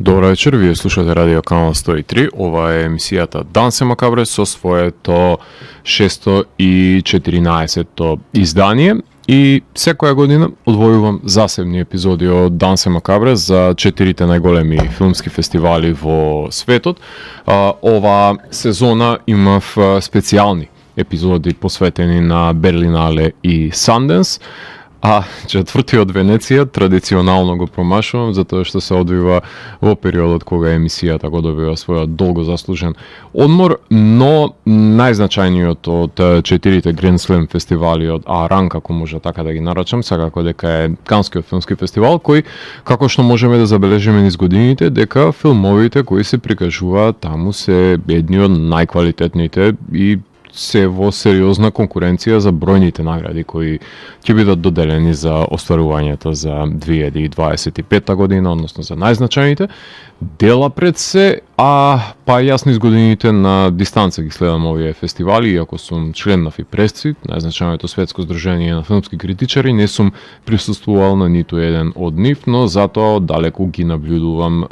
Добро вечер, вие слушате Радио Канал 103. Ова е емисијата Дансе Макабре со своето 614-то издание. И секоја година одвојувам засебни епизоди од Дансе Макабре за 4 најголеми филмски фестивали во светот. Ова сезона имав специјални епизоди посветени на Берлинале и Санденс. А четвртиот Венеција традиционално го промашувам, затоа што се одвива во периодот кога емисијата го добива својот долго заслужен одмор, но најзначајниот од 4 Grand Slam фестивали од Аран, како може така да ги нарачам, секако дека е Канскиот филмски фестивал, кој, како што можеме да забележиме низ годините, дека филмовите кои се прикажуваат таму се едни од најквалитетните и се во сериозна конкуренција за бројните награди кои ќе бидат доделени за остварувањето за 2025 година, односно за најзначајните дела пред се, па јас низ годините на дистанца ги следам овие фестивали, иако сум член на ФИПРЕСЦИ, најзначајното светско здружение на филмски критичари, не сум присуствувал на ниту еден од нив, но затоа далеку ги наблюдувам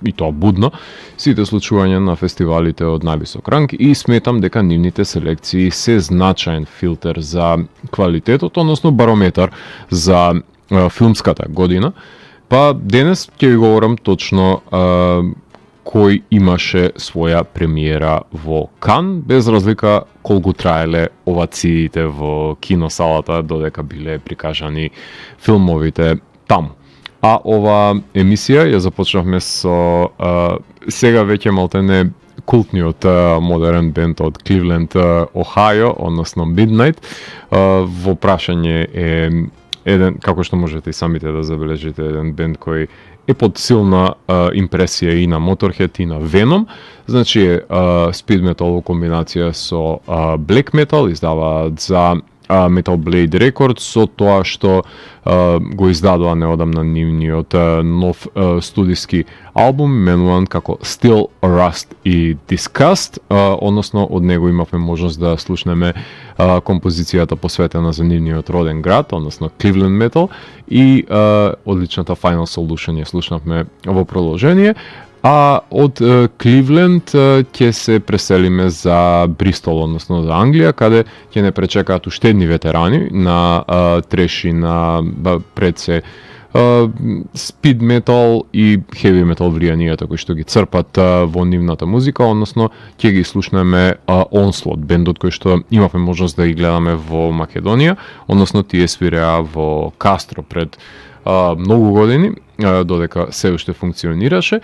и тоа будно сите случувања на фестивалите од највисок ранг и сметам дека нивните селекции се значаен филтер за квалитетот, односно барометар за филмската година. Па денес ќе ви говорам точно кој имаше своја премиера во Кан, без разлика колку траеле овациите во киносалата додека биле прикажани филмовите таму. А ова емисија ја започнавме со сега веќе малтене култниот модерен бенд од Кливленд, Охајо, односно Midnight. Во прашање е еден, како што можете и самите да забележите, еден бенд кој е под силна импресија и на Motorhead и на Venom. Значи speed metal во комбинација со black metal, издаваат за Metal Blade Records, со тоа што го издадува неодамна нивниот нов студиски албум, менуван како Still, Rust и Disgust, односно од него имавме можност да слушнеме композицијата посветена за нивниот роден град, односно Cleveland Metal, и одличната Final Solution ја слушнавме во продолжение. А од Кливленд ќе се преселиме за Бристол, односно за Англија, каде ќе не пречекаат уште едни ветерани на треши на пред се спид метал и хеви метал влијанијата кои што ги црпат во нивната музика, односно ќе ги слушнеме Onslaught, бендот кој што имавме можност да ги гледаме во Македонија, односно тие свиреа во Кастро пред многу години, додека се уште функционираше.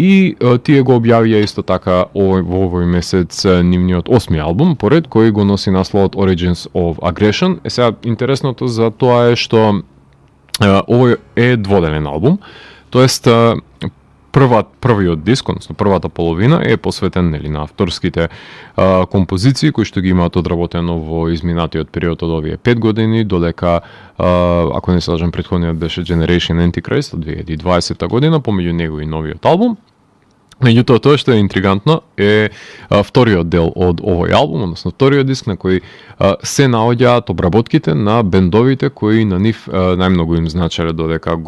И тие го објавија исто така во овој месец нивниот 8ми албум, поред кој го носи насловот Origins of Aggression. Сега интересното за тоа е што овој е дводелен албум, тоест првиот диск, односно првата половина е посветен на авторските композиции кои што ги имаат одработено во изминатиот период од овие 5 години, додека ако не се лажам претходниот беше Generation Antichrist од 2020 година, помеѓу него и новиот албум. Меѓутоа, тоа што е интригантно е вториот дел од овој албум, односно вториот диск на кој се наоѓаат обработките на бендовите кои на нив најмногу им значеле додека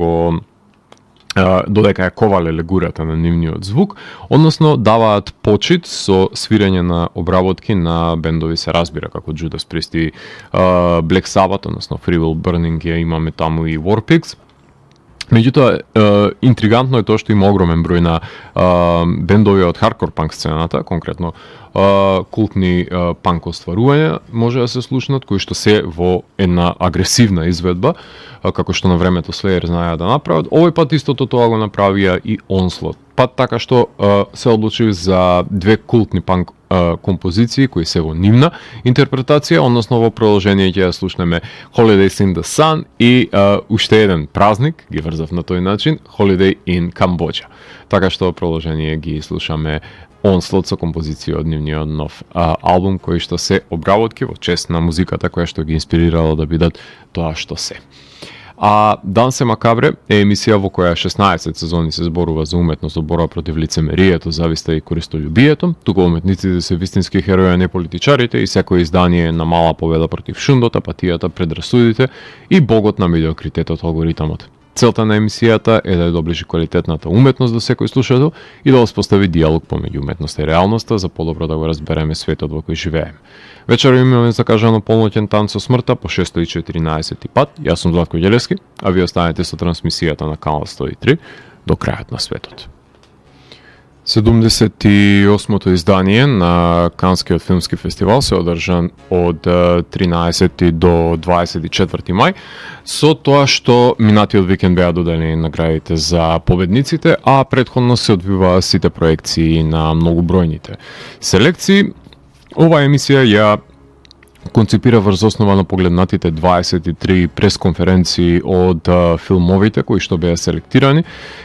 ја ковале легурата на нивниот звук, односно даваат почит со свирење на обработки на бендови, се разбира, како Judas Priest и Black Sabbath, односно Free Will Burning, ја имаме таму и Warpigs. Меѓутоа, интригантно е тоа што има огромен број на бендови од хардкор панк сцената, конкретно култни панк остварувања може да се слушнат, кои што се во една агресивна изведба, како што на времето Slayer знаеа да направат. Овој пат истото тоа го направија и Onslaught. Пат така што се одлучив за две култни панк композиции кои се во нивна интерпретација, односно во продолжение ќе ја слушнеме Holidays in the Sun и уште еден празник, ги врзав на тој начин, Holiday in Cambodia. Така што во продолжение ги слушаме Onslaught со композиција од нивниот нов албум, кој што се обработки во чест на музиката која што ги инспирирала да бидат тоа што се. А Дансе Макабре е емисија во која 16 сезони се зборува за уметност од борба против лицемерието, зависта и користолюбието. Тука уметниците се вистински херои, а не политичарите, и секој издание е на мала победа против шундот, апатијата, предрасудите и богот на медиокритетот, алгоритамот. Целта на емисијата е да ја доближи квалитетната уметност до секој слушател и да воспостави диалог помеѓу уметноста и реалноста за подобро да го разбереме светот во кој живееме. Вечер имаме закажано полноќен танц со смртта по 614 пат. Јас сум Златко Ѓелевски, а ви останете со трансмисијата на Канал 103 до крајот на светот. 78-то издание на Канскиот филмски фестивал се одржан од 13 до 24 мај, со тоа што минатиот викенд беа доделени наградите за победниците, а претходно се одвиваа сите проекции на многобројните селекции. Оваа емисија ја концепира врз основа на погледнатите 23 пресконференции од филмовите кои што беа селектирани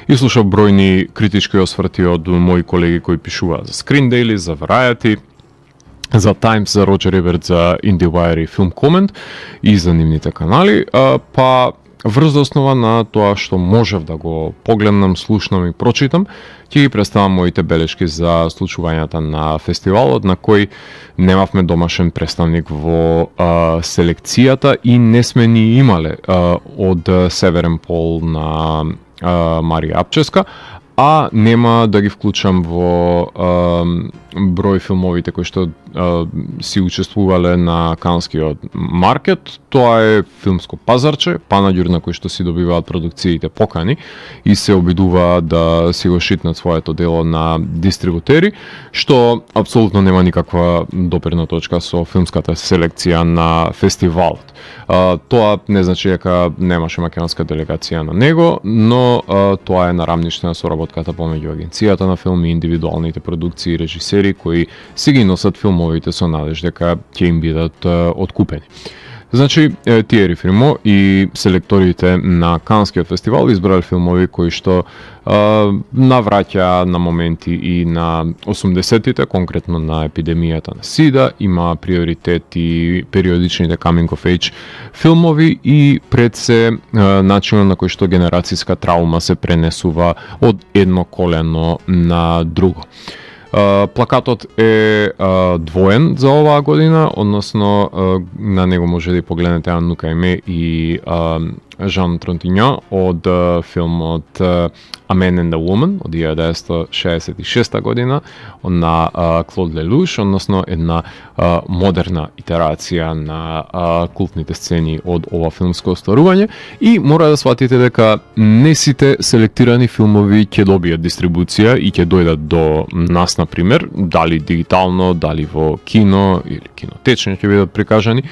и слушав бројни критички осврти од мои колеги кои пишуваат за Screen Daily, за Variety, за Times, за Роджер Еберт, за IndieWire и Film Comment и за нивните канали, па врз основа на тоа што можев да го погледнам, слушнам и прочитам, ќе ги представам моите белешки за случувањата на фестивалот, на кој немавме домашен представник во селекцијата и не сме ни имале од Северен пол на Марија Апческа, а нема да ги вклучам во број филмовите кои што си учествувале на Канскиот маркет. Тоа е филмско пазарче, панаѓур на кој што си добиваат продукциите покани и се обидуваат да си го шитнат своето дело на дистрибутери, што апсолутно нема никаква допирна точка со филмската селекција на фестивалот. Тоа не значи дека немаше македонска делегација на него, но тоа е на рамниште на соработката помеѓу агенцијата на филм и индивидуалните продукции и режисери кои си ги носат филмовите со надеж дека ќе им бидат откупени. Значи, Тиери Фримо и селекторите на Канскиот фестивал избрале филмови кои што навраќа на моменти и на 80-тите, конкретно на епидемијата на СИДА, има приоритет и периодичните coming of age филмови и пред се начинот на кој што генерацијска траума се пренесува од едно колено на друго. Плакатот е двоен за оваа година, односно на него може да погледнете Анну Кајме и Жан Тронтиньо од филмот A Man and a Woman од 1966 година на Клод Лелуш, односно една модерна итерација на култните сцени од ова филмско остварување, и мора да сватите дека не сите селектирани филмови ќе добијат дистрибуција и ќе дојдат до нас, например, дали дигитално, дали во кино или кинотечни ќе бидат прикажани.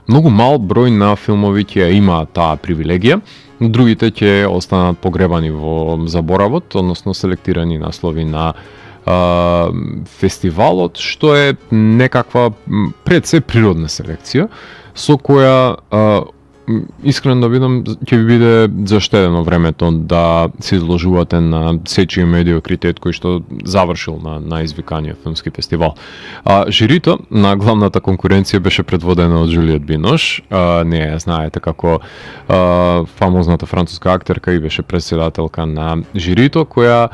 Многу мал број на филмови ќе има таа привилегија, другите ќе останат погребани во заборавот, односно селектирани наслови на фестивалот, што е некаква пред се природна селекција, со која искрено да бидам, ќе ви биде заштедено времето да се изложувате на сечиј медиокритет кој што завршил на извиканиот филмски фестивал. Жирито на главната конкуренција беше предводена од Жулиет Бинош. Не ја знаете како фамозната француска актерка и беше претседателка на жирито, која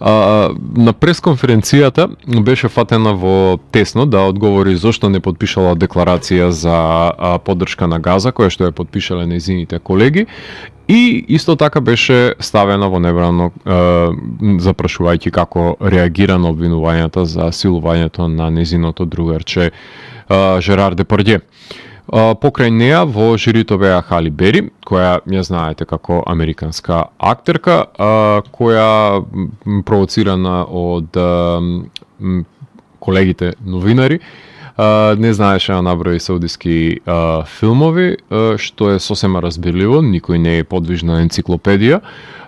на пресконференцијата беше фатена во тесно да одговори зошто не подпишала декларација за поддршка на Газа, која што ја подпишале нејзините колеги, и исто така беше ставена во небрано запрашувајќи како реагира на обвинувањата за силувањето на нејзиното другарче Жерар Депардје. Покрај неа во жирито беа Хали Бери, која ја знаете како американска актерка, која провоцирана од колегите новинари не знаеше да наброи саудиски филмови, што е сосема разбирливо, никој не е подвижна енциклопедија.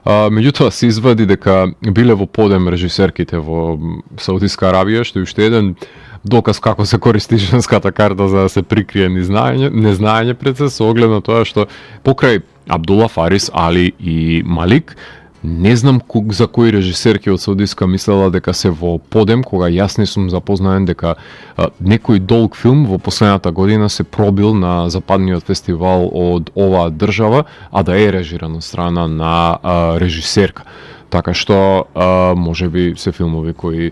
Меѓутоа се извади дека биле во подем режисерките во Саудиска Арабија, што е уште еден доказ како се користи женската карта за да се прикрие незнаење пред се, со оглед на тоа што покрај Абдула, Фарис, Али и Малик, не знам за кои режисерки од Саудиска мислела дека се во подем, кога јас не сум запознаен дека некој долг филм во последната година се пробил на западниот фестивал од оваа држава, а да е режиран од страна на режисерка. така што можеби се филмови кои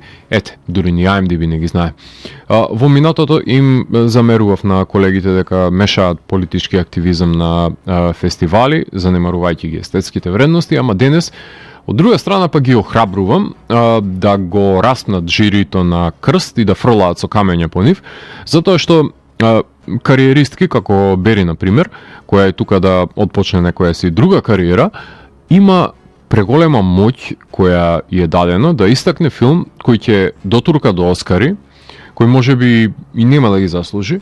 дури ни IMDb не ги знае. Во минатото им замерував на колегите дека мешаат политички активизам на фестивали, занемарувајќи ги естетските вредности, ама денес од друга страна па ги охрабрувам да го распнат жирито на крст и да фрлаат со камења по нив, затоа што кариеристки како Бери на пример, која е тука да отпочне некоја си друга кариера, има преголема моќ која е дадена да истакне филм кој ќе дотурка до Оскари, кој можеби и нема да ги заслужи,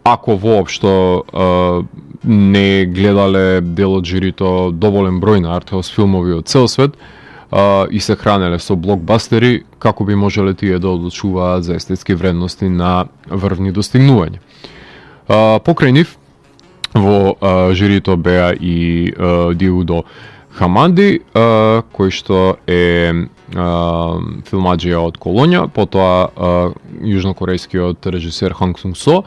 ако воопшто не гледале дел од жирито доволен број на артхаус филмови од цел свет и се хранеле со блокбастери, како би можеле тие да одлучуваат за естетски вредности на врвни достигнувања. Покрај нив во жирито беа и Диудо Хаманди, кој што е филмаџија од Колонја, потоа јужнокорејскиот режисер Ханг Сунг Со,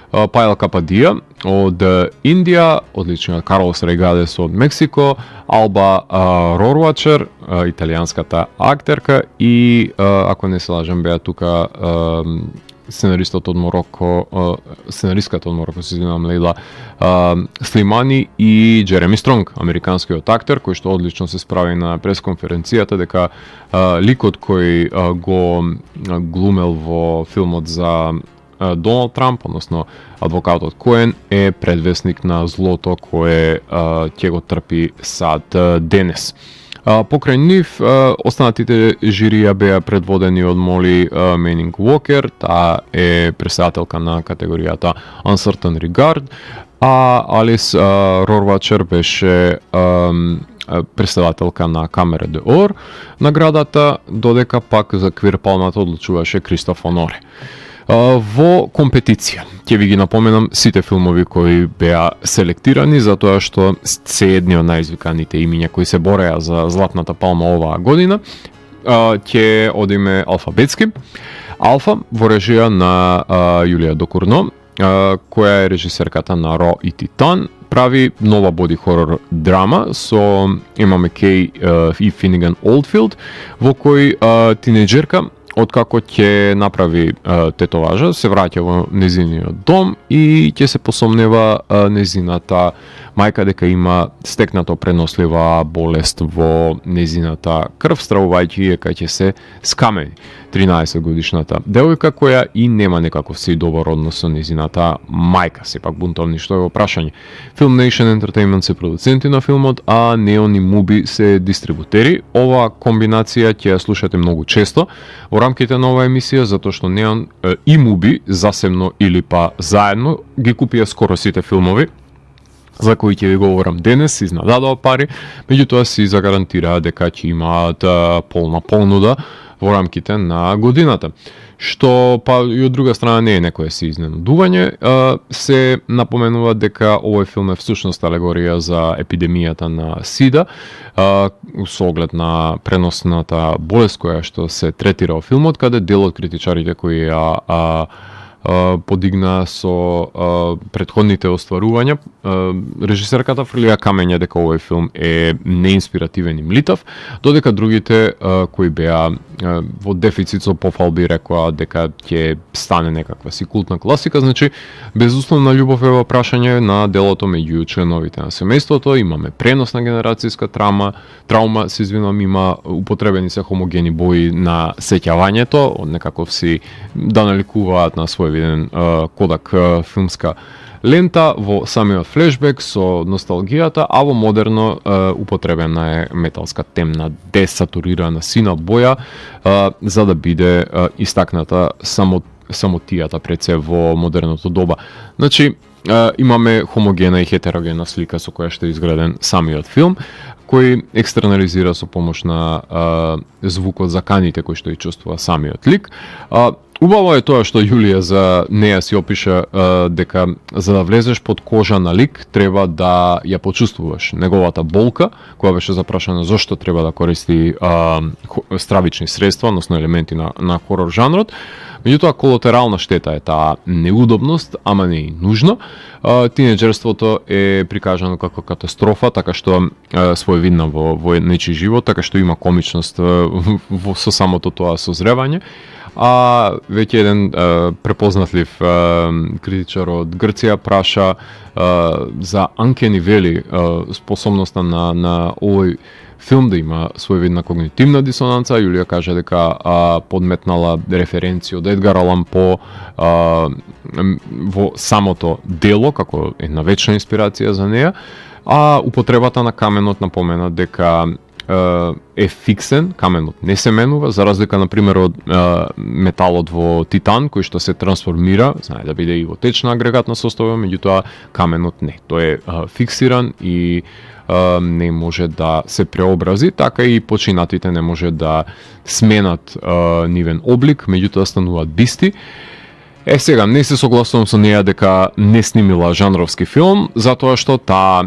Пајла Кападија од Индија, одличниот Карлос Рейгадес од Мексико, Алба Роруачер, италијанската актерка и, ако не се лажам, беа тука сценаристката од Мороко, се извинувам, Лейла Слимани и Джереми Стронг, американскиот актер, кој што одлично се справи на пресконференцијата дека ликот кој го глумел во филмот за Доналд Трамп, односно адвокатот Коен, е предвесник на злото кое ќе го трпи сад денес. Покрај нив, останатите жирија беа предводени од Моли Менинг Уокер, таа е претседателка на категоријата Uncertain Regard, а Алис Рорвачер беше претседателка на Камера де Ор наградата, додека пак за Квир Палмата одлучуваше Кристоф Оноре. Во компетиција, ќе ви ги напоменам сите филмови кои беа селектирани, затоа што се едни од најизвиканите имиња кои се бореа за Златната палма оваа година. Ќе одиме алфабетски. Алфа во режија на Јулија Докурно, која е режисерката на Ро и Титан, прави нова боди хорор драма со Ема Маккей и Финиган Олдфилд, во кој тинејџерка откако ќе направи тетоважа, се враќа во незиниот дом и ќе се посомнева незината мајка дека има стекнато пренослива болест во незината крв, стравувајќи ја кај ќе се скамени 13 годишната девојка, која и нема некаков си добар однос со незината мајка, сепак бунтовништво е во прашање. Film Nation Entertainment се продуценти на филмот, а Neon и Mubi се дистрибутери. Ова комбинација ќе ја слушате многу често во рамките на оваа емисија, затоа што Neon и Mubi засебно или па заедно ги купија скоро сите филмови за кои ќе ви говорам денес, изнададоа пари, меѓутоа си загарантираа дека ќе имаат полна понуда во рамките на годината. Што па и од друга страна не е некое си изненадување, се напоменува дека овој филм е всушност алегорија за епидемијата на СИДА, со оглед на преносната болест која што се третира во филмот, каде дел од критичарите кои ја подигна со претходните остварувања, режисерката фрлија камења дека овој филм е неинспиративен и млитав, додека другите кои беа во дефицит со пофалби рекоа дека ќе стане некаква си култна класика. Значи, безусловна љубов е во прашање на делото меѓу членовите на семејството, имаме пренос на генерацијска травма, се извинувам, има употребени се хомогени бои на сеќавањето, од некаков си да наликуваат на свој виден Кодак филмска лента во самиот флешбек со носталгијата, а во модерно употребена е металска темна десатурирана сина боја за да биде истакната самотијата пред се во модерното доба. Значи, имаме хомогена и хетерогена слика со која што е изграден самиот филм, кој екстернализира со помош на звукот за каните кој што и чувствува самиот лик. Убаво е тоа што Јулија за неја си опиша дека за да влезеш под кожа на лик треба да ја почувствуваш неговата болка, која беше запрашана зошто треба да користи стравични средства, односно елементи на хорор жанрот. Меѓутоа, колатерална штета е таа неудобност, ама не и нужно. Тинеџерството е прикажано како катастрофа, така што своевидна во нечи живот, така што има комичност со самото тоа созревање. А веќе еден препознатлив критичар од Грција праша за Uncanny Valley, способноста на овој филм да има своевидна когнитивна дисонанца. Јулија кажа дека подметнала референција од Едгар Алан По во самото дело, како една вечна инспирација за неја, а употребата на каменот напомена дека е фиксен, каменот не се менува, за разлика, например, од металот во титан, кој што се трансформира, знае да биде и во течна агрегатна состава, меѓутоа каменот не. Тој е фиксиран и не може да се преобрази, така и починатите не може да сменат нивен облик, меѓутоа стануваат бисти. Сега, не се согласувам со неја дека не снимила жанровски филм, затоа што таа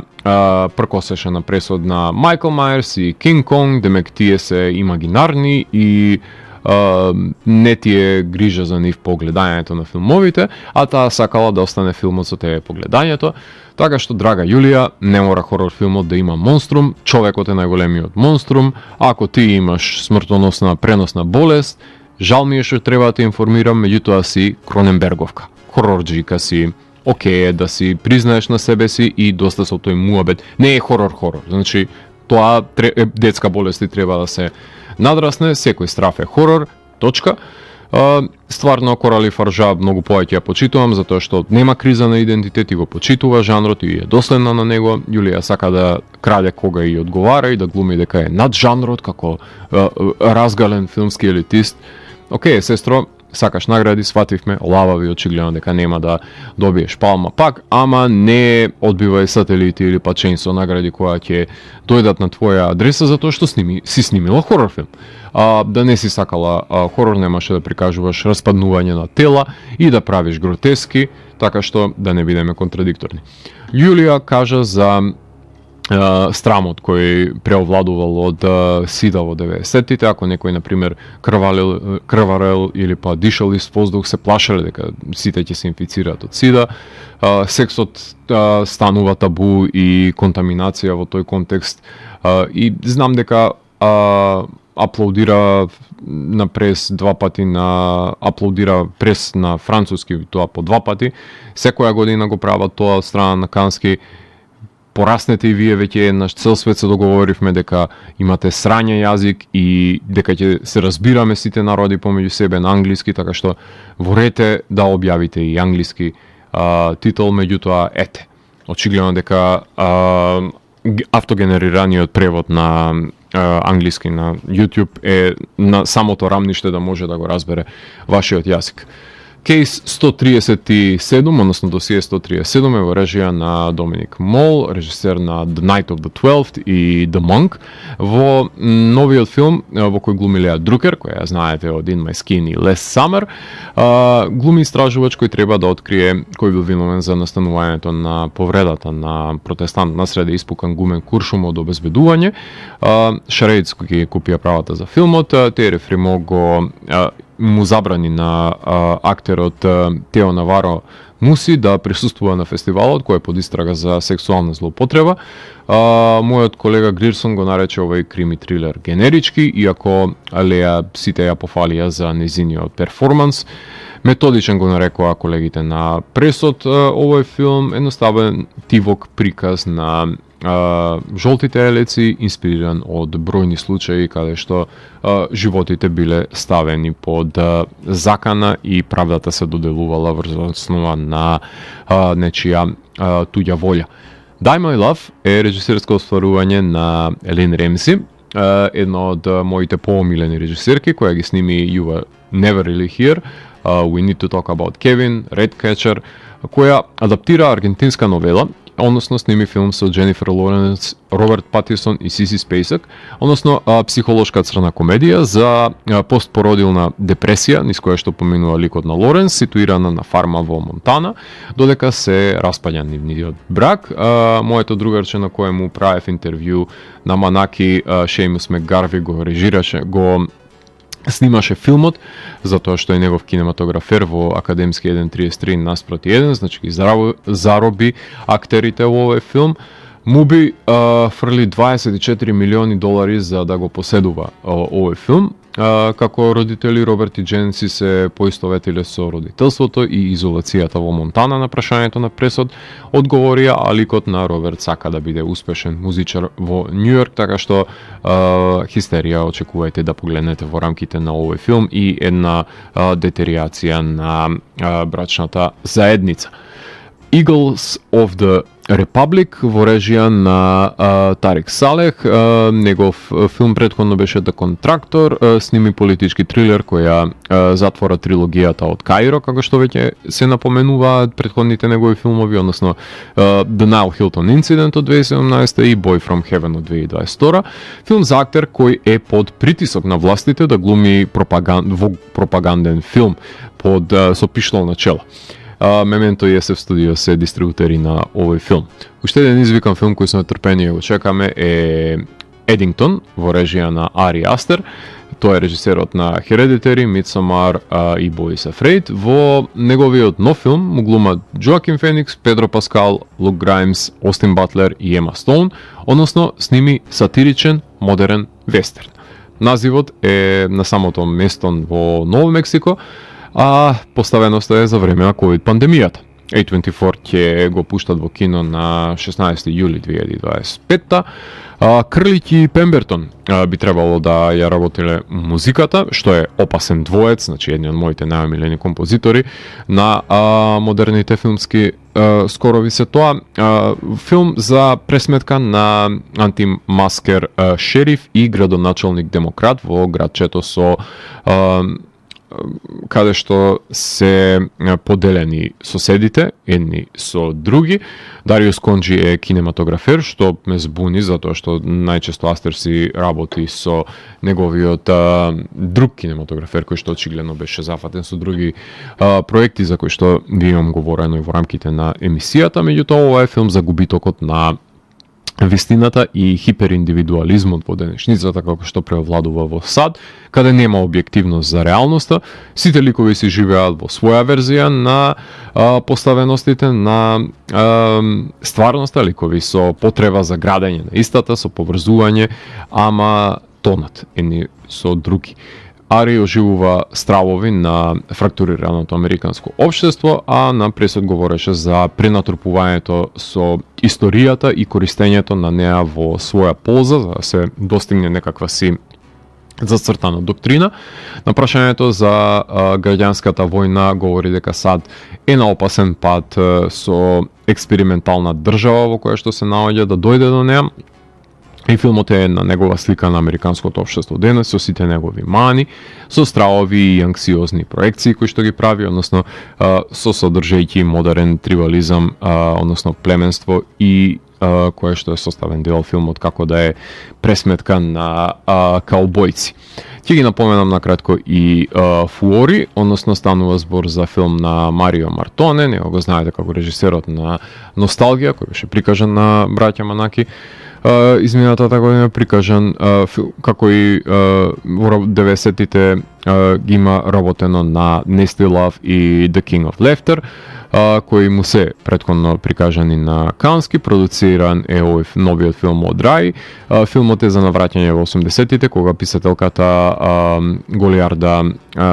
пркосеше на пресод на Майкл Мајерс и Кинг Конг, демек тие се имагинарни и не ти е грижа за нив по гледањето на филмовите, а таа сакала да остане филмот со тебе по гледањето. Така што, драга Јулија, не мора хорор филмот да има монструм, човекот е најголемиот монструм, ако ти имаш смртоносна преносна болест, жал ми е што треба да те информирам, меѓутоа си Кроненберговка, хорорџика си, окей да си признаеш на себе си и доста со тој муабет. Не е хорор, значи тоа детска болест и треба да се надрасне, секој страф е хорор, точка. Стварно, Корали Фаржа многу повеќе ја почитувам, затоа што нема криза на идентитет и го почитува жанрот и е доследна на него. Јулија сака да краде кога и одговара и да глуми дека е над жанрот, како разгален филмски елитист. Океј, сестро, сакаш награди, свативме, лавави очигледно дека нема да добиеш палма пак, ама не одбивај сателити или па ченсо награди која ќе дојдат на твоја адреса затоа што си снимила хорор филм. Да не си сакала хорор, немаше да прикажуваш распаднување на тела и да правиш гротески, така што да не бидеме контрадикторни. Јулија кажа за страмот кој преовладувал од сида во 90-тите, ако некој, например, крварел или па дишал из воздух, се плашеле дека сите ќе се инфицираат од сида. Сексот станува табу и контаминација во тој контекст. И знам дека аплаудира на прес 2 пати аплаудира прес на француски, тоа по 2 пати. Секоја година го прават тоа од страна на Кански. Пораснете и вие веќе еднаш, цел свет се договоривме дека имате срање јазик и дека ќе се разбираме сите народи помеѓу себе на англиски, така што ворете да објавите и англиски титул, меѓутоа ете. Очигледно дека автогенерираниот превод на англиски на YouTube е на самото рамниште да може да го разбере вашиот јазик. Кейс 137, односно досие 137 е во режија на Доминик Мол, режисер на The Night of the Twelfth и The Monk. Во новиот филм, во кој глуми Леа Друкер, која знаете од In My Skin и Last Summer, глуми истражувач кој треба да открие кој бил виновен за настанувањето на повредата на протестант насреде испукан гумен куршум од обезбедување. Шарејц кој купија правата за филмот, Терефримо го му забрани на актерот Тео Наваро Муси да присуствува на фестивалот кој е под истрага за сексуална злоупотреба. Мојот колега Грирсон го нарече овој крими трилер генерички, иако Леа сите ја пофалија за незиниот перформанс. Методичен го нарекоа колегите на пресот овој филм, едноставен тивок приказ на жолтите елеци, инспириран од бројни случаи каде што животите биле ставени под закана и правдата се доделувала врз основа на нечија туѓа волја. Die My Love е режисерско остварување на Елин Ремси, една од моите поомилени режисерки, која ги сними You Were Never Really Here, We Need to Talk About Kevin, Redcatcher, која адаптира аргентинска новела односно сними филм со Дженифер Лоренс, Роберт Патисон и Сиси Спейсак, односно психолошка црна комедија за постпородилна депресија, низ која што поминува ликот на Лоренс, ситуирана на фарма во Монтана, додека се распаѓа нивниот брак. Моето другарче на кое му правев интервју на Манаки, Шејмус Мекгарви, го режираше, го снимаше филмот, затоа што е негов кинематографер во Академски 1.33 наспроти 1, значи ги зароби актерите во овој филм. Муби фрли $24 милиони за да го поседува овој филм. Како родители Роберт и Дженси се поистоветиле со родителството и изолацијата во Монтана на прашањето на пресод, одговорија, а ликот на Роберт сака да биде успешен музичар во Њујорк, така што хистерија очекувајте да погледнете во рамките на овој филм и една детериација на брачната заедница. Eagles of the Republic во режија на Тарик Салех. Негов филм претходно беше The Contractor, сними политички трилер која затвора трилогијата од Каиро, како што веќе се напоменуваат претходните негови филмови, односно The Nile Hilton Incident од 2017 и Boy from Heaven од 2022. Филм за актер кој е под притисок на властите да глуми во пропаганден филм со пиштол на чело. Мементо и SF Studio се дистрибутери на овој филм. Уште еден извикан филм кој со нетрпение го чекаме е Едингтон во режија на Ари Астер. Тој е режисерот на Hereditary, Midsommar и Boys Afraid. Во неговиот нов филм му глумат Джоакин Феникс, Педро Паскал, Лук Грајмс, Остин Батлер и Ема Стоун, односно сними сатиричен модерен вестерн. Називот е на самото место во Ново Мексико, а поставеноста е за време на COVID пандемијата. A24 ќе го пуштат во кино на 16 јули 2025. Крлик и Пембертон би требало да ја работеле музиката, што е опасен двоец, значи едни од моите најомилени композитори на модерните филмски скорови се тоа. Филм за пресметка на антимаскер шериф и градоначалник демократ во градчето со каде што се поделени соседите, едни со други. Дариус Конџи е кинематографер, што ме збуни, затоа што најчесто Астер си работи со неговиот друг кинематографер, кој што очигледно беше зафатен со други проекти за кои што ви имам говорено и во рамките на емисијата. Меѓутоа, ова е филм за губитокот на вистината и хипериндивидуализмот во денешницата, како што преовладува во САД, каде нема објективност за реалноста. Сите ликови си живеат во своја верзија на поставеностите на стварноста, ликови со потреба за градење на истата, со поврзување, ама тонат едни со други. Ари оживува стравови на фрактурираното американско општество, а на пресод говореше за пренатрупувањето со историјата и користењето на неа во своја полза, за да се достигне некаква си зацртана доктрина. На прашањето за граѓанската војна говори дека САД е на опасен пат со експериментална држава во која што се наоѓа да дојде до неа. И филмот е една негова слика на американското општество денес, со сите негови мани, со стравови и анксиозни проекции кои што ги прави, односно со содржајќи модерен трибализам, односно племенство и кое што е составен дел филмот како да е пресметка на каубојци. Ќе ги напоменам накратко и Фуори, односно станува збор за филм на Марио Мартоне, него го знаете како режисерот на Носталгија, кој беше прикажан на браќа Манаки. Изминатата година прикажан како и во 90-тите ги има работено на Nasty Love и The King of Laughter, кои му се претходно прикажани на Кански. Продуциран е овој новиот филм од Рај. Филмот е за навраќање во 80-тите, кога писателката Голиарда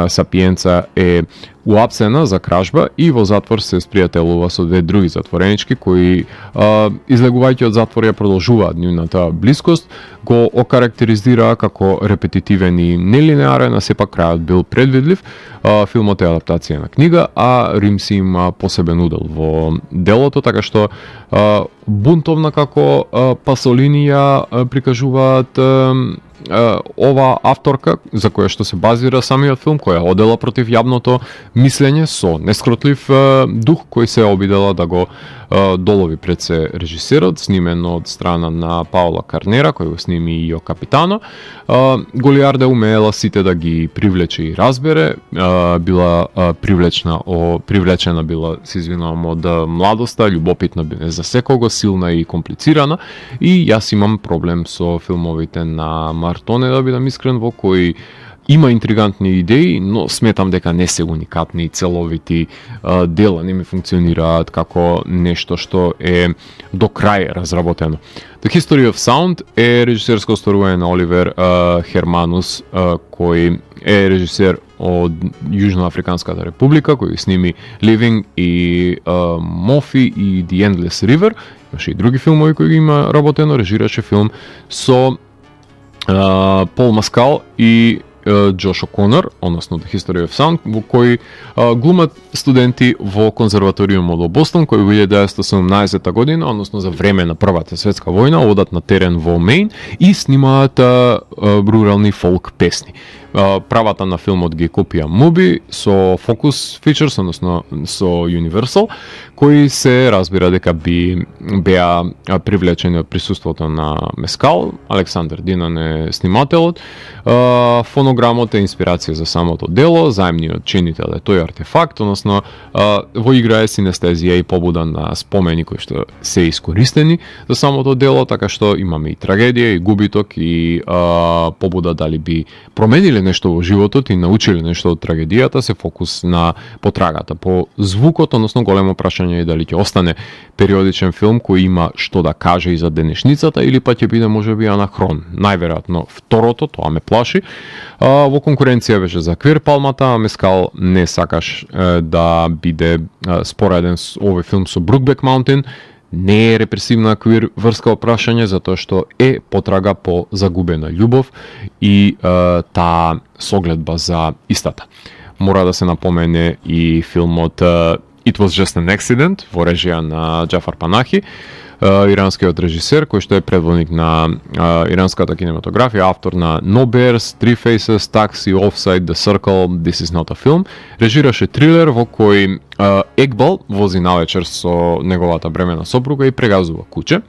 Сапиенца е уапсена за кражба и во затвор се спријателува со две други затворенички кои излегувајќи од затвор ја продолжуваат нивната блискост, го окарактеризира како репетитивен и нелинеарен, а сепак крајот бил предвидлив. Филмот е адаптација на книга, а Римси има посебен удел во делото, така што бунтовна како Пасолини ја прикажуваат ова авторка за која што се базира самиот филм, која одела против јавното мислење со нескротлив дух кој се обидела да го долови пред се режисерот, снимен од страна на Паула Карнера, кој го сними и О Капитано. Голиарда умеела сите да ги привлече и разбере, била привлечена била, се извинувам, од младоста, љубопитна биле за секого, силна и комплицирана, и јас имам проблем со филмовите на Мартоне, да бидам искрен, во кои има интригантни идеи, но сметам дека не се уникатни и целовити дела, не ми функционираат како нешто што е до крај разработено. The History of Sound е режисерско остварување на Оливер Херманус, кој е режисер од Јужноафриканската република, кој сними Living и Мофи и The Endless River. Имаше и други филмови кои има работено, режираше филм со Пол Маскал и Джош О'Конор, односно The History of Sound, во кој глумат студенти во конзерваториумот во Бостон, кој во 1917 година, односно за време на Првата светска војна, одат на терен во Мејн и снимаат рурални фолк песни. Правата на филмот ги купија Mubi со Focus Features, односно со Universal, кои се разбира дека беа привлечени од присуството на Мескал. Александар Динан е снимателот. Фонограмот е инспирација за самото дело, заемниот чинител е тој артефакт, односно во игра е синестезија и побуда на спомени кои што се искористени за самото дело, така што имаме и трагедија, и губиток, и побуда дали би промениле нешто во животот и научиле нешто од трагедијата, се фокус на потрагата по звукот, односно големо прашање е дали ќе остане периодичен филм кој има што да каже и за денешницата, или па ќе биде можеби анахрон. Најверојатно второто, тоа ме плаши. Во конкуренција беше за Квир Палмата, а Мескал не сакаш да биде спореден овој филм со Brokeback Mountain. Не е репресивна квир врска опрашање, затоа што е потрага по загубена љубов и таа согледба за истата. Мора да се напомене и филмот It Was Just an Accident во режија на Џафар Панахи, иранскиот режисер кој што е предводник на иранската кинематографија, автор на No Bears, Three Faces, Taxi, Offside, The Circle, This Is Not a Film. Режираше трилер во кој Екбал вози навечер со неговата бремена сопруга и прегазува куче.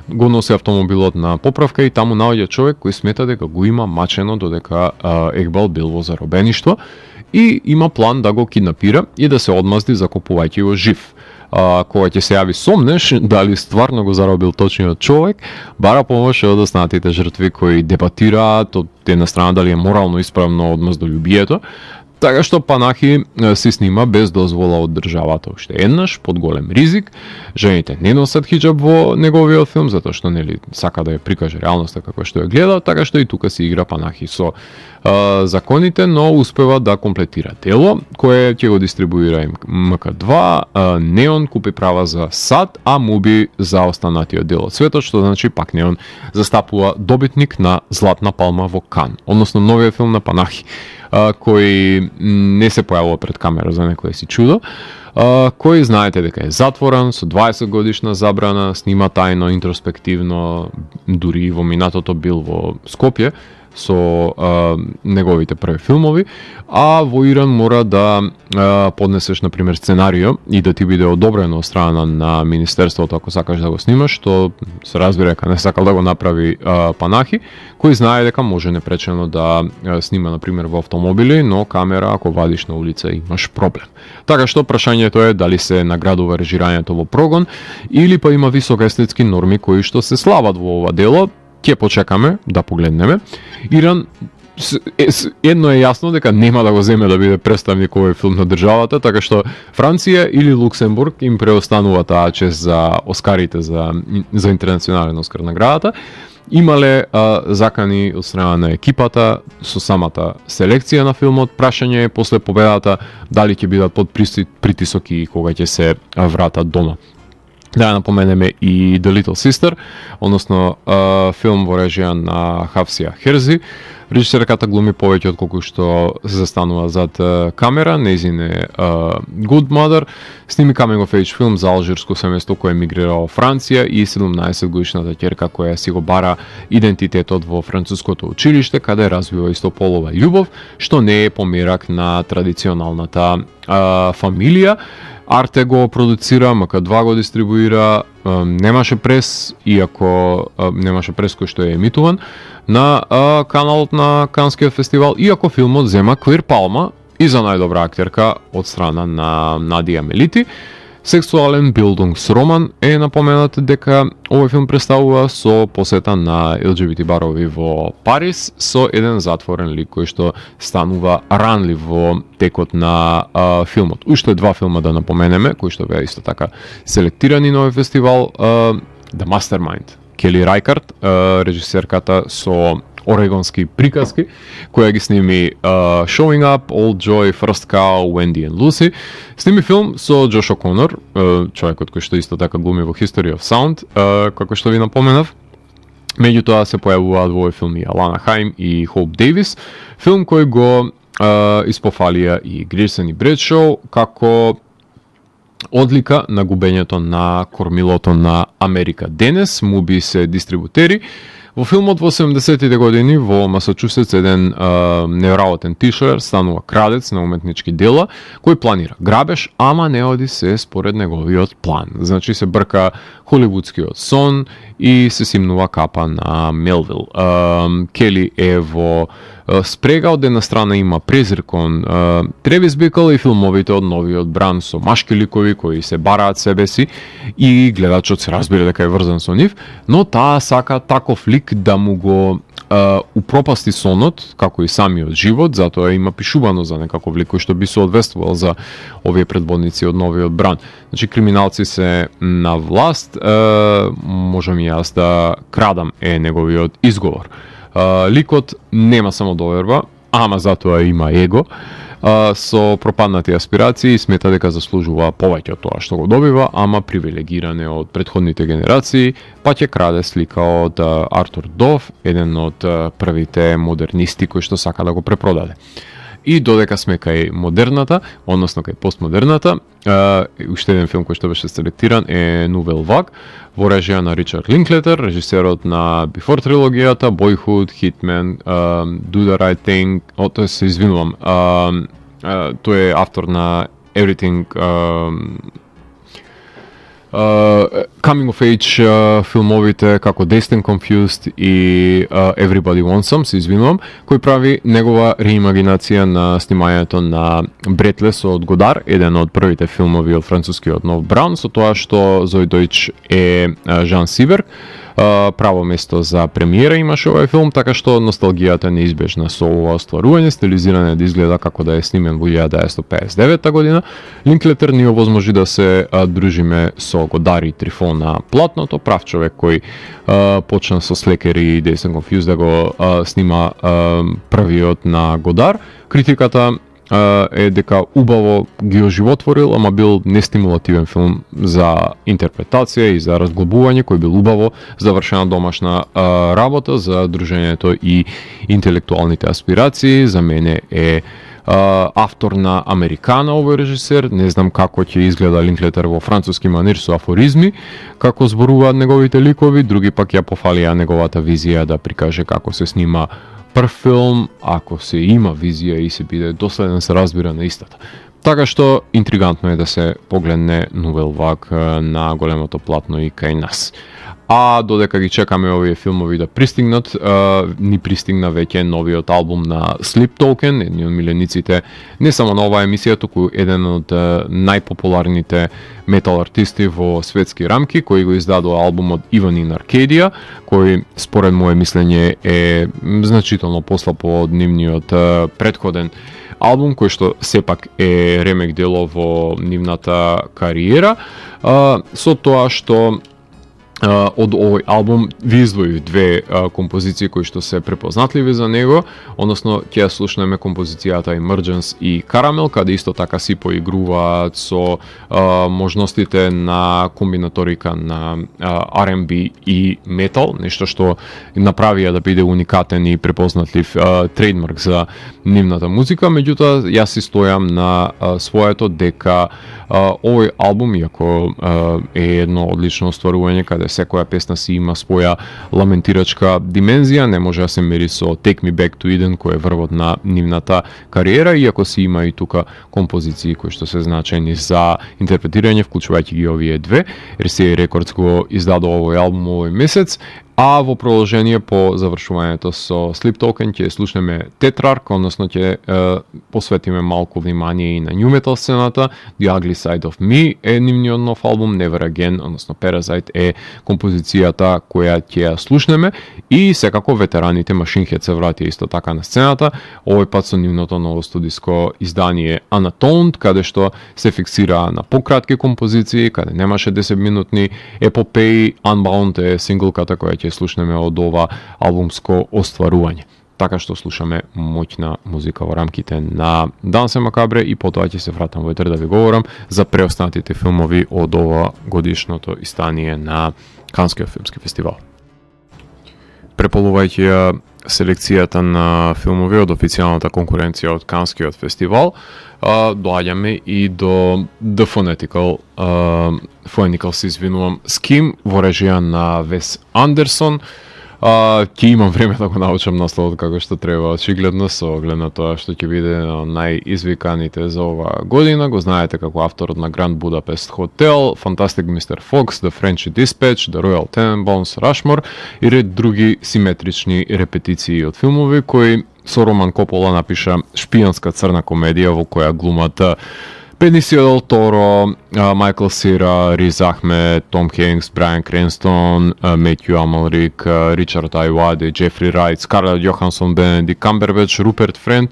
Го носи автомобилот на поправка и таму наоѓа човек кој смета дека го има мачено додека Екбал бил во заробеништво и има план да го киднапира и да се одмазди закопувајќи го жив. Кога ќе се јави сомнеш дали стварно го заробил точниот човек, бара помош од останатите жртви кои дебатираат од една страна дали е морално исправно одмаздолюбието. Така што Панахи се снима без дозвола од државата уште еднаш, под голем ризик. Жените не носат хиџаб во неговиот филм, затоа што нели сака да ја прикаже реалноста како што ја гледа, така што и тука се игра Панахи со законите, но успева да комплетира дело, кое ќе го дистрибуира МК2, Неон купи права за САД, а Mubi за останатиот дел од светот, што значи пак Неон застапува добитник на Златна палма во Кан, односно новиот филм на Панахи, кој не се појавува пред камера за некој си чудо, кој знаете дека е затворен со 20 годишна забрана, снима тајно, интроспективно, дури во минатото бил во Скопје со неговите први филмови, а во Иран мора да поднесеш, например, сценарио и да ти биде одобрено од страна на Министерството ако сакаш да го снимаш, што се разбира дека не сакал да го направи Панахи, кој знае дека може непречено да снима, например, во автомобили, но камера ако вадиш на улица имаш проблем. Така што прашањето е дали се наградува режирањето во прогон или па има високи естетски норми кои што се слават во ова дело. Ќе почекаме да погледнеме. Иран едно е јасно дека нема да го земе да биде представник овој филм на државата, така што Франција или Луксембург им преостанува таа чест за Оскарите за интернационален Оскар наградата. Имале закани од страна на екипата со самата селекција на филмот. Прашање е после победата дали ќе бидат под притисок и кога ќе се вратат дома. Да ја напоменеме и The Little Sister, односно филм во режија на Хавсија Херзи. Режисерката глуми повеќе од колку што се застанува зад камера, нејзин е Good Mother, сними coming of age филм за алжирско семејство кое емигрира во Франција и 17 годишната ќерка која си го бара идентитетот во француското училиште, каде развива истополова љубов, што не е померак на традиционалната фамилија. Арте го продуцира, МК2 го дистрибуира, немаше прес, иако немаше прес кој што е емитуван на каналот на Канскиот фестивал, иако филмот зема Клир Палма и за најдобра актерка од страна на Надија Мелити. Сексуален билдунгсроман е напоменат дека овој филм представува со посета на ЛГБТ барови во Париз со еден затворен лик кој што станува ранлив во текот на филмот. Уште два филма да напоменеме, кои што беа исто така селектирани на овој фестивал. The Mastermind, Кели Рајкард, режисерката со орегонски приказки, која ги сними Showing Up, Old Joy, First Cow, Wendy and Lucy. Сними филм со Джош О'Конор, човекот кој што исто така глуми во History of Sound, како што ви напоменав. Меѓутоа се појавуваат во овој филм и Алана Хаим и Хоуп Дейвис, филм кој го испофалија и Грирсен и Бредшоу како одлика на губењето на кормилото на Америка денес. Муби се дистрибутери. Во филмот во 70-тите години во Масачусетс еден неверојатен тишер станува крадец на уметнички дела кој планира грабеж, ама не оди се според неговиот план. Значи се брка холивудскиот сон и се симнува капа на Мелвил. Кели е во спрега, од една страна има презир кон Тревис Бикл и филмовите од новиот бран со машки ликови кои се бараат себе си и гледачот се разбира дека е врзан со нив, но таа сака таков лик да му го упропасти сонот, како и самиот живот, затоа има пишувано за некаков лик кој што би се одвествувал за овие предводници од новиот бран. Значи криминалци се на власт, можам и јас да крадам е неговиот изговор. Ликот нема само доверба, ама затоа има его, со пропаднати аспирации, смета дека заслужува повеќе од тоа што го добива, ама привилегиране од претходните генерации, па ќе краде слика од Артур Дов, еден од првите модернисти кои што сака да го препродаде. И додека сме кај модерната, односно кај постмодерната, уште еден филм кој што беше селектиран е Nouvelle Vague, во режија на Ричард Линклетер, режисерот на Before трилогијата, Boyhood, Hitman, Do the Right Thing, тоа се извинувам, тој е автор на Everything, Coming of Age филмовите како Dazed and Confused и Everybody Wants Some, се извинувам, кој прави негова реимагинација на снимањето на Бретлес од Годар, еден од првите филмови од францускиот нов Браун, со тоа што Зој Дојч е Жан Сиберг. Право место за премиера имаше овој филм, така што носталгијата е неизбежна со ова остварување, стилизиране да изгледа како да е снимен во 1959 година. Линклетер ни овозможи да се дружиме со Годар и Трифон на платното, прав човек кој почна со Слекер и Dazed and Confused да го снима првиот на Годар. Критиката е дека убаво ги оживотворил, ама бил нестимулативен филм за интерпретација и за разглобување, кој бил убаво завршена домашна работа за дружењето и интелектуалните аспирации. За мене е автор на Американа овој режисер, не знам како ќе изгледа Линклетер во француски манир со афоризми, како зборуваат неговите ликови, други пак ја пофалија неговата визија да прикаже како се снима прв филм, ако се има визија и се биде доследен, се разбира на истата. Така што интригантно е да се погледне Nouvelle Vague на големото платно и кај нас. А додека ги чекаме овие филмови да пристигнат, ни пристигна веќе новиот албум на Sleep Token, едни од милениците не само на оваа емисија, туку еден од најпопуларните метал артисти во светски рамки, кој го издадува албумот Even in Arcadia, кој според моје мислење е значително послабо од нивниот претходен албум, кој што сепак е ремек дело во нивната кариера, со тоа што од овој албум ви издвоив две композиции кои што се препознатливи за него, односно ќе слушнеме композицијата Emergence и Caramel, каде исто така си поигруваат со можностите на комбинаторика на R&B и метал, нешто што направија да биде уникатен и препознатлив трейдмарк за нивната музика. Меѓутоа, јас си стојам на своето дека овој албум, иако е едно одлично остварување каде секоја песна си има своја ламентирачка димензија, не може да се мери со Take Me Back to Eden, кој е врвот на нивната кариера, иако си има и тука композиции кои што се значени за интерпретирање, вклучувајќи ги овие две. RCA Records го издадува овој албум овој месец, а во продолжение по завршувањето со Sleep Token ќе слушнеме Tetrarch, односно ќе посветиме малку внимание и на new metal сцената. The Ugly Side of Me е нивниот нов албум, Never Again, односно Parasite е композицијата која ќе ја слушнеме, и секако ветераните Machine Head се вратија исто така на сцената, овој пат со нивното ново студиско издание Unatoned, каде што се фиксира на пократки композиции, каде немаше 10-минутни епопеи. Unbound е синглката која ќе слушнеме од ова албумско остварување. Така што слушаме моќна музика во рамките на Danse Macabre, и потоа ќе се вратам во етер да ви говорам за преостанатите филмови од ова годишното издание на Канскиот филмски фестивал. Преполувајќи ја селекцијата на филмови од официјалната конкуренција од Канскиот фестивал, доаѓаме и до The Phonical, се извинувам, Skim во режија на Вес Андерсон. Ќе имам време да го научам насловот како што треба, очигледно, со оглед на тоа што ќе биде најизвиканите за оваа година. Го знаете како авторот на Grand Budapest Hotel, Fantastic Mr. Fox, The French Dispatch, The Royal Tenenbaums, Rushmore и ред други симетрични репетиции од филмови кои со Роман Копола напиша шпијанска црна комедија во која глумат Бенисио Дел Торо, Майкл Сера, Риз Ахмед, Том Хенкс, Брайан Кренстон, Метју Амалрик, Ричард Ајваде, Джефри Рајт, Скарлет Јохансон, Бенедикт Камбербеч, Руперт Френд,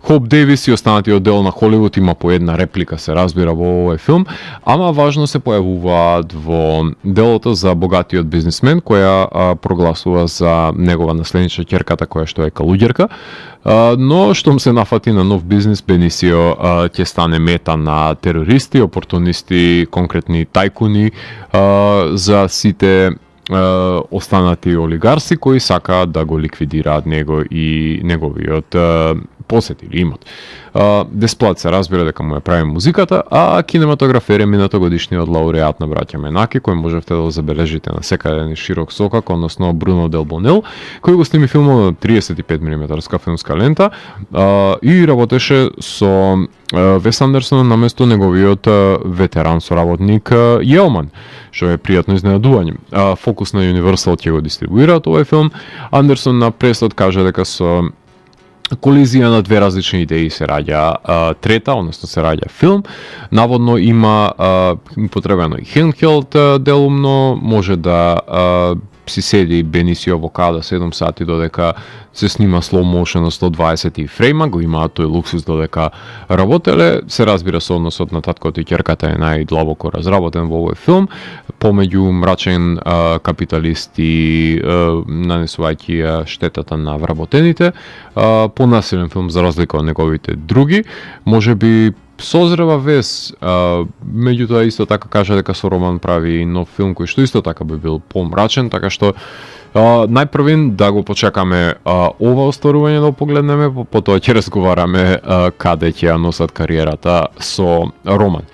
Хоп Дейвис и останатиот дел на Холивуд. Има по една реплика, се разбира, во овој филм, ама важно се појавуваат во делото за богатиот бизнисмен, која прогласува за негова наследничка ќерката, која што е калуѓерка, но штом се нафати на нов бизнис, Бенисио ќе стане мета на терористи, опортунисти, конкретни тајкуни, за сите останати олигарси кои сакаат да го ликвидираат него и неговиот посет или имот. Десплат се разбира дека му ја прави музиката, а кинематографер е минатогодишниот лауреат на браќа Менаки, кој можевте да го забележите на секаде широк сокак, односно Бруно Дел Бонел, кој го сними филмот на 35 мм филмска лента и работеше со Вес Андерсон наместо неговиот ветеран соработник Јелман, што е пријатно изненадување. Фокус на Universal ќе го дистрибуираат овој филм. Андерсон на пресот кажа дека со колизија на две различни идеи се раѓа трета, односно се раѓа филм. Наводно има потребено и handheld делумно, може да си седи Бенисио во када 7 сати додека се снима slow motion на 120 фрейма, го имаат тој луксус додека работеле. Се разбира со односот на таткото и ќерката е најдлабоко разработен во овој филм, помеѓу мрачен капиталист и нанесувајќи штетата на вработените. Понасилен филм за разлика од неговите други, можеби созрева вес, меѓутоа исто така кажа дека со Роман прави нов филм кој што исто така би бил помрачен, така што најпрвин да го почекаме ова остварување да погледнеме, потоа ќе разговараме каде ќе ја носат кариерата со Роман.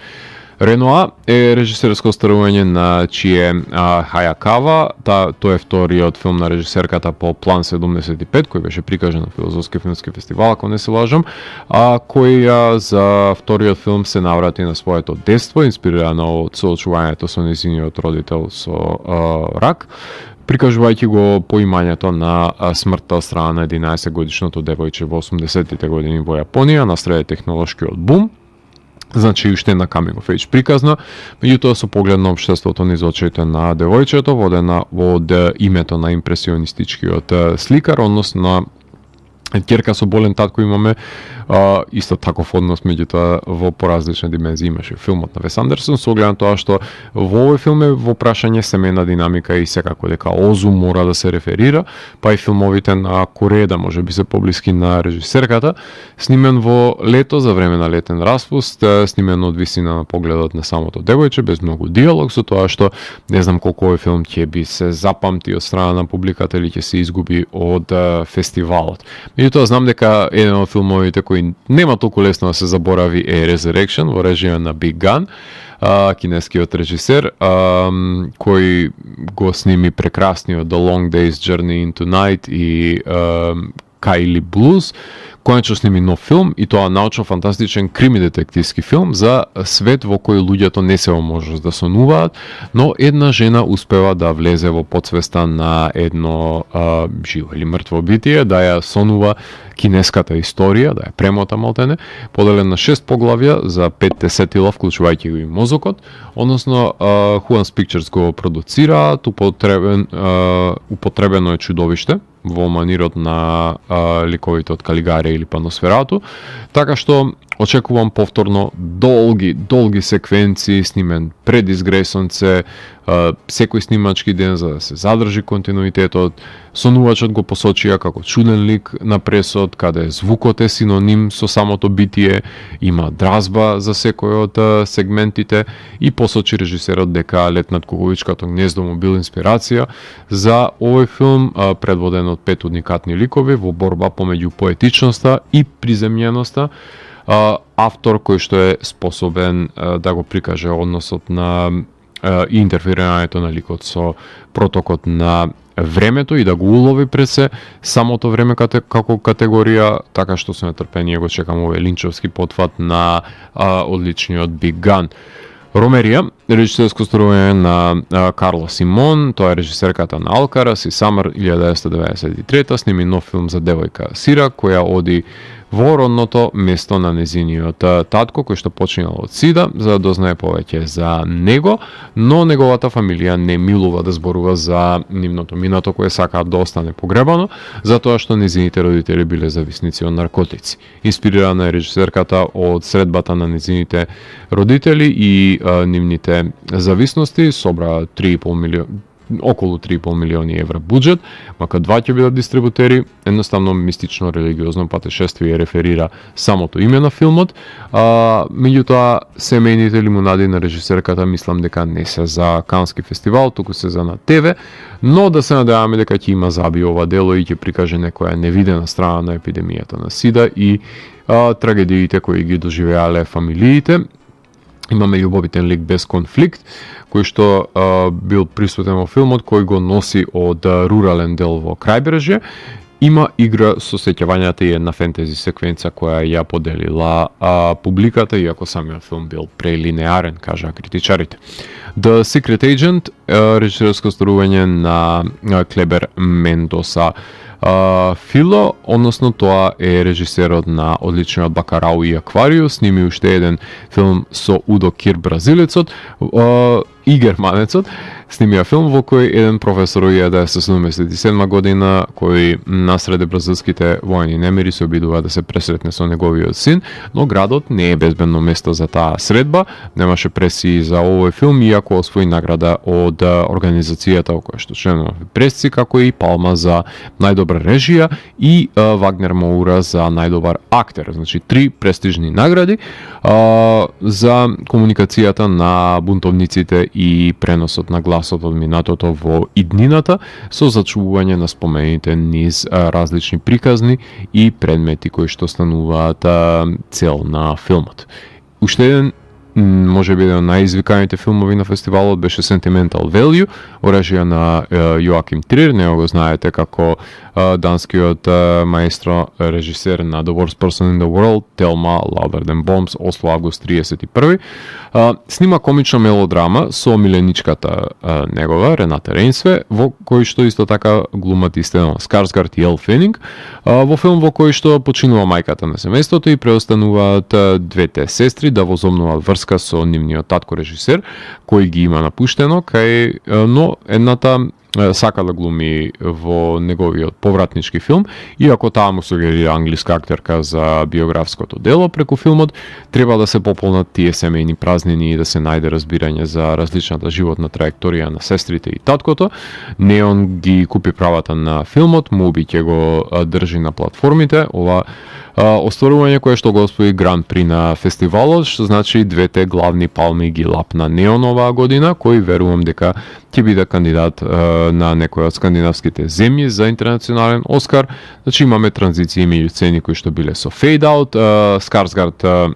Ренуа е режисерско остварување на Чие Хајакава, тој е вториот филм на режисерката по План 75, кој беше прикажан на Филозофски филмски фестивал, ако не се лажам, кој за вториот филм се наврати на своето детство, инспирирано од соочувањето со нејзиниот родител со рак, прикажувајќи го поимањето на смртта од страна на 11-годишното девојче во 80-тите години во Јапонија, насреде технолошкиот бум. Значи уште една coming of age приказна, меѓутоа со поглед на општеството низ очите на девојчето, водена од името на импресионистичкиот сликар, односно на ќерка со болен татко имаме исто таков однос, меѓутоа во поразлични димензии имаше филмот на Вес Андерсон, со оглед на тоа што во овој филм е во прашање семејна динамика и секако дека Озу мора да се реферира, па и филмовите на Кореда може би се поблиски на режисерката, снимен во лето за време на летен распуст, снимен од висина на погледот на самото девојче, без многу диалог, со тоа што не знам колку овој филм ќе би се запамти од страна на публиката или ќе се изгуби од фестивалот. Меѓутоа знам дека еден од филмовите кои нема толку лесно да се заборави е Resurrection во режија на Big Gun, кинескиот режисер, кој го сними прекрасниот The Long Day's Journey into Night и Kylie Blues, конечно сними нов филм и тоа научно-фантастичен крими-детективски филм за свет во кој луѓето не се во можност да сонуваат, но една жена успева да влезе во подсвеста на едно живо или мртво битие, да ја сонува кинеската историја, да ја премота малтене, поделен на 6 поглавја за 5 сетила, вклучувајќи го и мозокот, односно Huans Pictures го продуцираат, употребено е чудовиште во манирот на ликовите од Калигарија или Паносферату, така што очекувам повторно долги секвенции снимен пред изгресонце, секој снимачки ден за да се задржи континуитетот. Сонувачот го посочија како чуден лик на пресот, каде звукот е синоним со самото битие, има дразба за секој од сегментите и посочи режисерот дека Лет над Куковичкото гнездо му бил инспирација за овој филм, предводен од 5 уникатни ликови во борба помеѓу поетичноста и приземјеноста. Автор кој што е способен да го прикаже односот на и интерферирањето на ликот со протокот на времето и да го улови пред се самото време како категорија, така што со нетрпение го чекам овој линчовски потфат на одличниот Big Gun. Ромерија, режисерско стрување на Карла Симон, тоа е режисерката на Алкарас и Самар 1993, сними нов филм за девојка Сира, која оди во родното место на незиниот татко, кој што починал од сида, за да дознае повеќе за него, но неговата фамилија не милува да зборува за нивното минато кое сакаат да остане погребано, затоа што незините родители биле зависници од наркотици. Инспирирана е режисерката од средбата на незините родители и нивните зависности, собра 3,5 милиона околу 3,5 милиони евра буџет, мака два ќе бидат дистрибутери, едноставно мистично религиозно патешествие реферира самото име на филмот, меѓутоа семејните лимунади на режисерката мислам дека не се за Кански фестивал, туку се за на ТВ, но да се надеваме дека ќе има заби ова дело и ќе прикаже некоја невидена страна на епидемијата на СИДА и трагедиите кои ги доживеале фамилиите. Имаме љубовитен лик без конфликт, кој што бил присутен во филмот, кој го носи од рурален дел во Крајбрежје. Има игра со сеќавањата и една фентези секвенца која ја поделила публиката, иако самиот филм бил прелинеарен, кажа критичарите. The Secret Agent, режисерско сторување на Клебер Мендоса Фило, односно тоа е режисерот на одличниот Бакарау и Аквариус, сними уште еден филм со Удо Кир бразилецот и германецот, снимија филм во кој еден професор од 1977 година, кој насреде бразилските воени немири се обидува да се пресретне со неговиот син, но градот не е безбедно место за таа средба, немаше пресии за овој филм, иако освои награда од организацијата во која што членува пресци, како и Палма за најдобра режија и Вагнер Моура за најдобар актер, значи 3 престижни награди за комуникацијата на бунтовниците и преносот на гласот од минатото во иднината со зачувување на спомените низ различни приказни и предмети кои што стануваат цел на филмот. Уште еден може би еден од најизвиканите филмови на фестивалот беше Sentimental Value, орежија на Јоаким Трир, него го знаете како данскиот маестро режисер на The Worst Person in the World, Телма, Louder Than Bombs, Осло август 31. Снима комична мелодрама со миленичката негова, Рената Рейнсве, во кој што исто така глумат и Стелан Скарсгард и Ел Фенинг, во филм во кој што починува мајката на семејството и преостануваат двете сестри да возомнуваат врска врска со нивниот татко режисер, кој ги има напуштено, но едната сака да глуми во неговиот повратнички филм, иако таа му сугерира англиска актерка за биографското дело преку филмот, треба да се пополнат тие семејни празнини и да се најде разбирање за различната животна траекторија на сестрите и таткото. Неон ги купи правата на филмот, Муби ќе го држи на платформите. Ова остварување кое што го освои Гран При на фестивалот, што значи двете главни палми ги лапна Неон оваа година, кој верувам дека ќе биде кандидат на некој од скандинавските земји за интернационален Оскар. Значи имаме транзиции меѓу сцени кои што биле со Fade Out, Skarsgård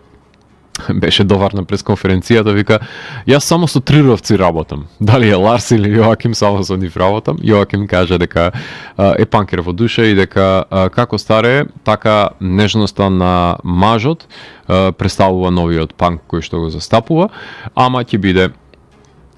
беше довар на пресконференцијата, вика, јас само со трировци работам. Дали е Ларс или Јоаким, само со нив работам. Јоаким каже дека е панкер во душа и дека како старее, така нежноста на мажот представува новиот панк кој што го застапува, ама ќе биде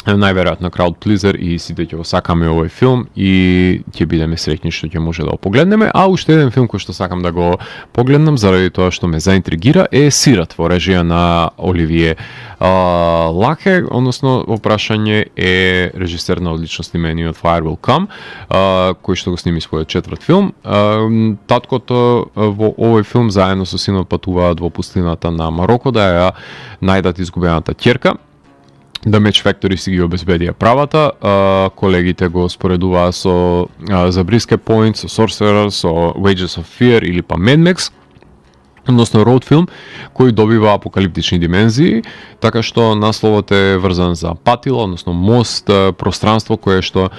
најверојатно crowd pleaser и сите ќе го сакаме овој филм и ќе бидеме среќни што ќе може да го погледнеме. А уште еден филм кој што сакам да го погледнам заради тоа што ме заинтригира е Сират во режија на Оливие Лаке, односно во прашање е режисер на одлично снимениот Fire Will Come, кој што го сними својот четврт филм. Таткото во овој филм заедно со синот патуваат во пустината на Мароко да ја најдат изгубената ќерка. The Match Factory си ги обезбедија правата, колегите го споредуваа со The Brisket Point, со Sorcerer, со Wages of Fear или па Mad Max, односно роуд филм кој добива апокалиптични димензии, така што насловот е врзан за патила, односно мост, пространство кое што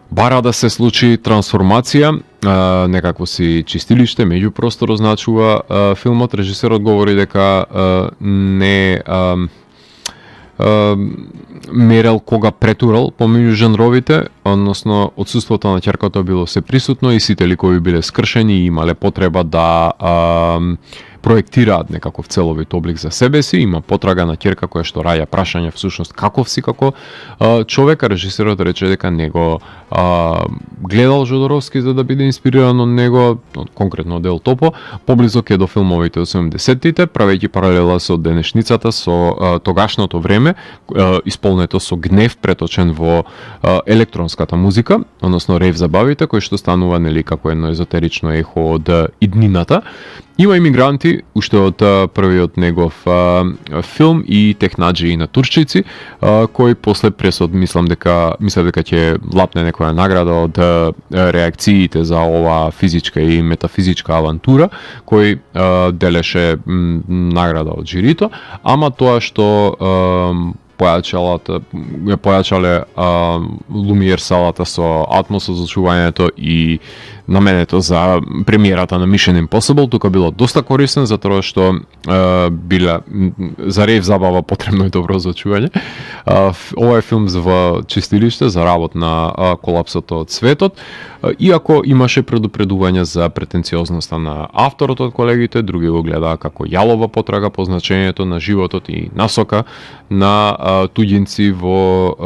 бара да се случи трансформација, некакво си чистилиште, меѓупростор означува филмот. Режисерот говори дека не мерел кога претурал помеѓу жанровите, односно отсуството на ќерката било се присутно и сите ликови биле скршени и имале потреба да проектираат некаков целовит облик за себе си. Има потрага на ќерка која што раѓа прашање всушност каков си како човек. Режисерот рече дека него гледал Жодоровски за да биде инспириран од него, конкретно Дел Топо, поблизок е до филмовите од 70-тите, правејќи паралела со денешницата, со тогашното време, исполнето со гнев преточен во електронската музика, односно рейв забавите, кој што станува нели како едно езотерично ехо од иднината. Има имигранти, уште од првиот негов филм и технаджи на турчици, кој после пресод мислам дека ќе лапне некоја награда од реакциите за ова физичка и метафизичка авантура, кој делеше награда од жирито, ама тоа што појачале Лумиер салата со атмос, озвучувањето и наменето за премиерата на Mission Impossible, тука било доста корисно, затоа што биле за рейв забава потребно и добро озвучување. Ова е филм во чистилиште за работ на колапсото од светот, иако имаше предупредување за претенциозноста на авторот од колегите, други го гледаа како јалова потрага по значењето на животот и насока на туѓинци во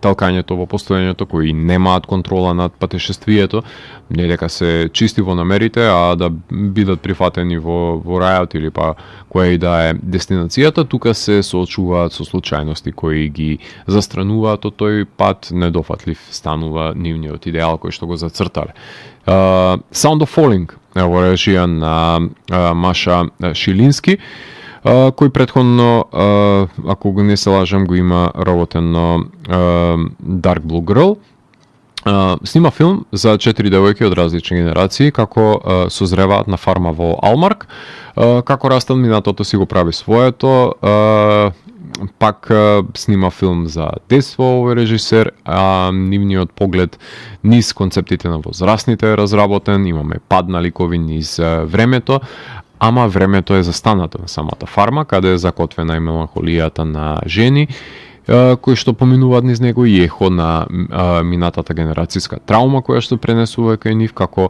талкањето, во постојањето, кои немаат контрола над патешествието, не дека се чисти во намерите, а да бидат прифатени во рајот или па која и да е дестинацијата, тука се соочуваат со случајности кои ги застрануваат од тој пат, недофатлив станува нивниот идеал кој што го зацртале. Sound of Falling во режија на Маша Шилински, кој претходно, ако го не се лажам, го има работен на Dark Blue Girl. Снима филм за 4 девојки од различни генерации како созреваат на фарма во Алмарк, како растат, минатото си го прави своето, пак снима филм за детство овој режисер, нивниот поглед низ концептите на возрастните е разработен, имаме пад на ликови низ времето, ама времето е застанато на самата фарма, каде е закотвена и меланхолијата на жени, кои што поминуваат низ него и ехо на минатата генерацијска траума која што пренесува кај нив, како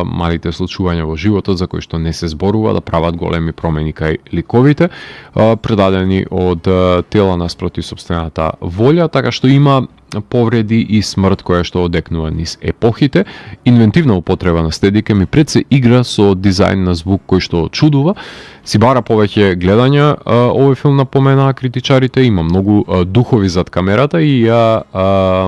малите случувања во животот за кои што не се зборува да прават големи промени кај ликовите, предадени од тела наспроти сопствената волја, така што има повреди и смрт која што одекнува низ епохите. Инвентивна употреба на стедикем и пред се игра со дизајн на звук кој што чудува. Си бара повеќе гледања овој филм, напоменаа критичарите, има многу духови зад камерата и ја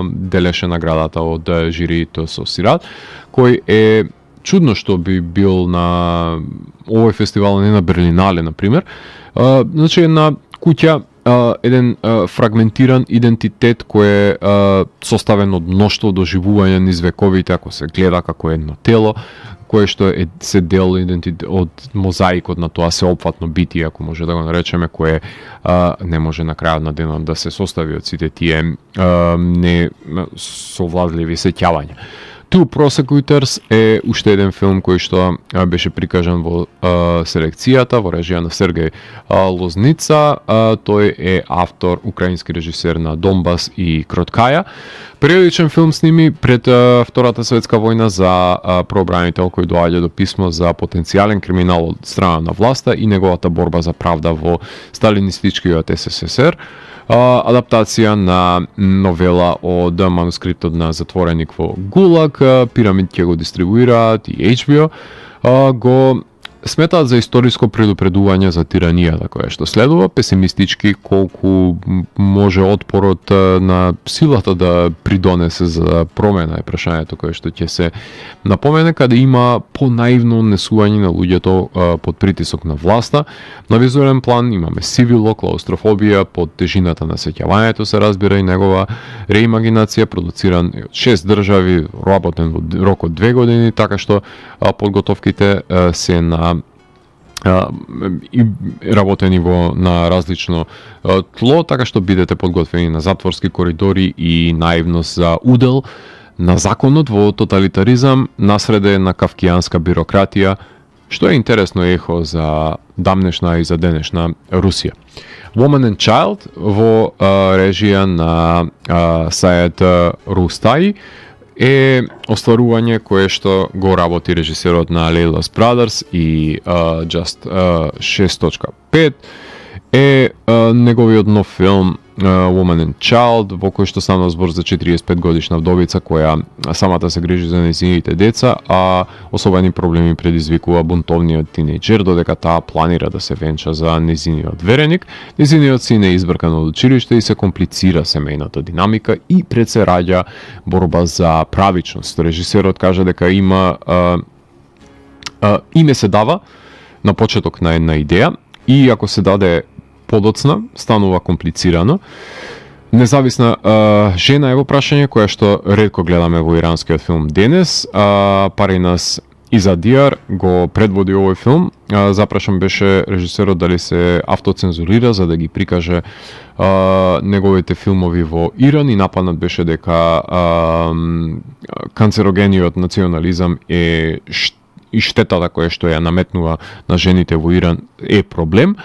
делеше наградата од жириито со Сират, кој е чудно што би бил на овој фестивал, не на Берлинале, например. Значи една куќа, еден фрагментиран идентитет кој е составен од мноштво доживувања низ вековите, ако се гледа како едно тело, кое што се дел од мозаикот на тоа сеопфатно битие, ако може да го наречеме, кое не може на крајот на денот да се состави од сите тие не совладливи сеќавања. Two Prosecutors е уште еден филм кој што беше прикажан во селекцијата, во режија на Сергеј Лозница. Тој е автор, украински режисер на Донбас и Кроткаја. Периодичен филм сними пред Втората светска војна за правобранител кој доаѓа до писмо за потенцијален криминал од страна на власта и неговата борба за правда во сталинистичкиот СССР. Адаптација на новела од манускриптот на затвореник во ГУЛАГ, Пирамид ќе го дистрибуираат и HBO, го сметаат за историско предупредување за тиранијата која што следува, песимистички колку може отпорот на силата да придонесе за промена е прашањето кое што ќе се напомене, каде има понаивно однесување на луѓето под притисок на власта. На визуелен план имаме сивило, клаустрофобија, под тежината на сеќавањето се разбира и негова реимагинација, продуциран од 6 држави, работен во рок од 2 години, така што подготовките се на и работени на различно тло, така што бидете подготвени на затворски коридори и наивност за удел на законот во тоталитаризам насреде на кавкијанска бирократија, што е интересно ехо за дамнешна и за денешна Русија. Woman and Child во режија на Саед Рустаи е остварување кое што го работи режисерот на Leila's Brothers и Just 6.5 е неговиот нов филм Woman and Child, во кој што стана збор за 45 годишна вдовица која самата се грижи за нејзините деца, а особени проблеми предизвикува бунтовниот тинејџер додека таа планира да се венча за нејзиниот вереник. Нејзиниот син е избркан од училиште и се комплицира семејната динамика и пред се раѓа борба за правичност. Режисерот кажа дека има име се дава на почеток на една идеја и ако се даде подоцна, станува комплицирано. Независна жена е во прашање која што ретко гледаме во иранскиот филм денес. Паринас Изадиар го предводи овој филм. Запрашан беше режисерот дали се автоцензурира за да ги прикаже неговите филмови во Иран и нападнат беше дека канцерогениот национализам е и штетата која што ја наметнува на жените во Иран е проблем.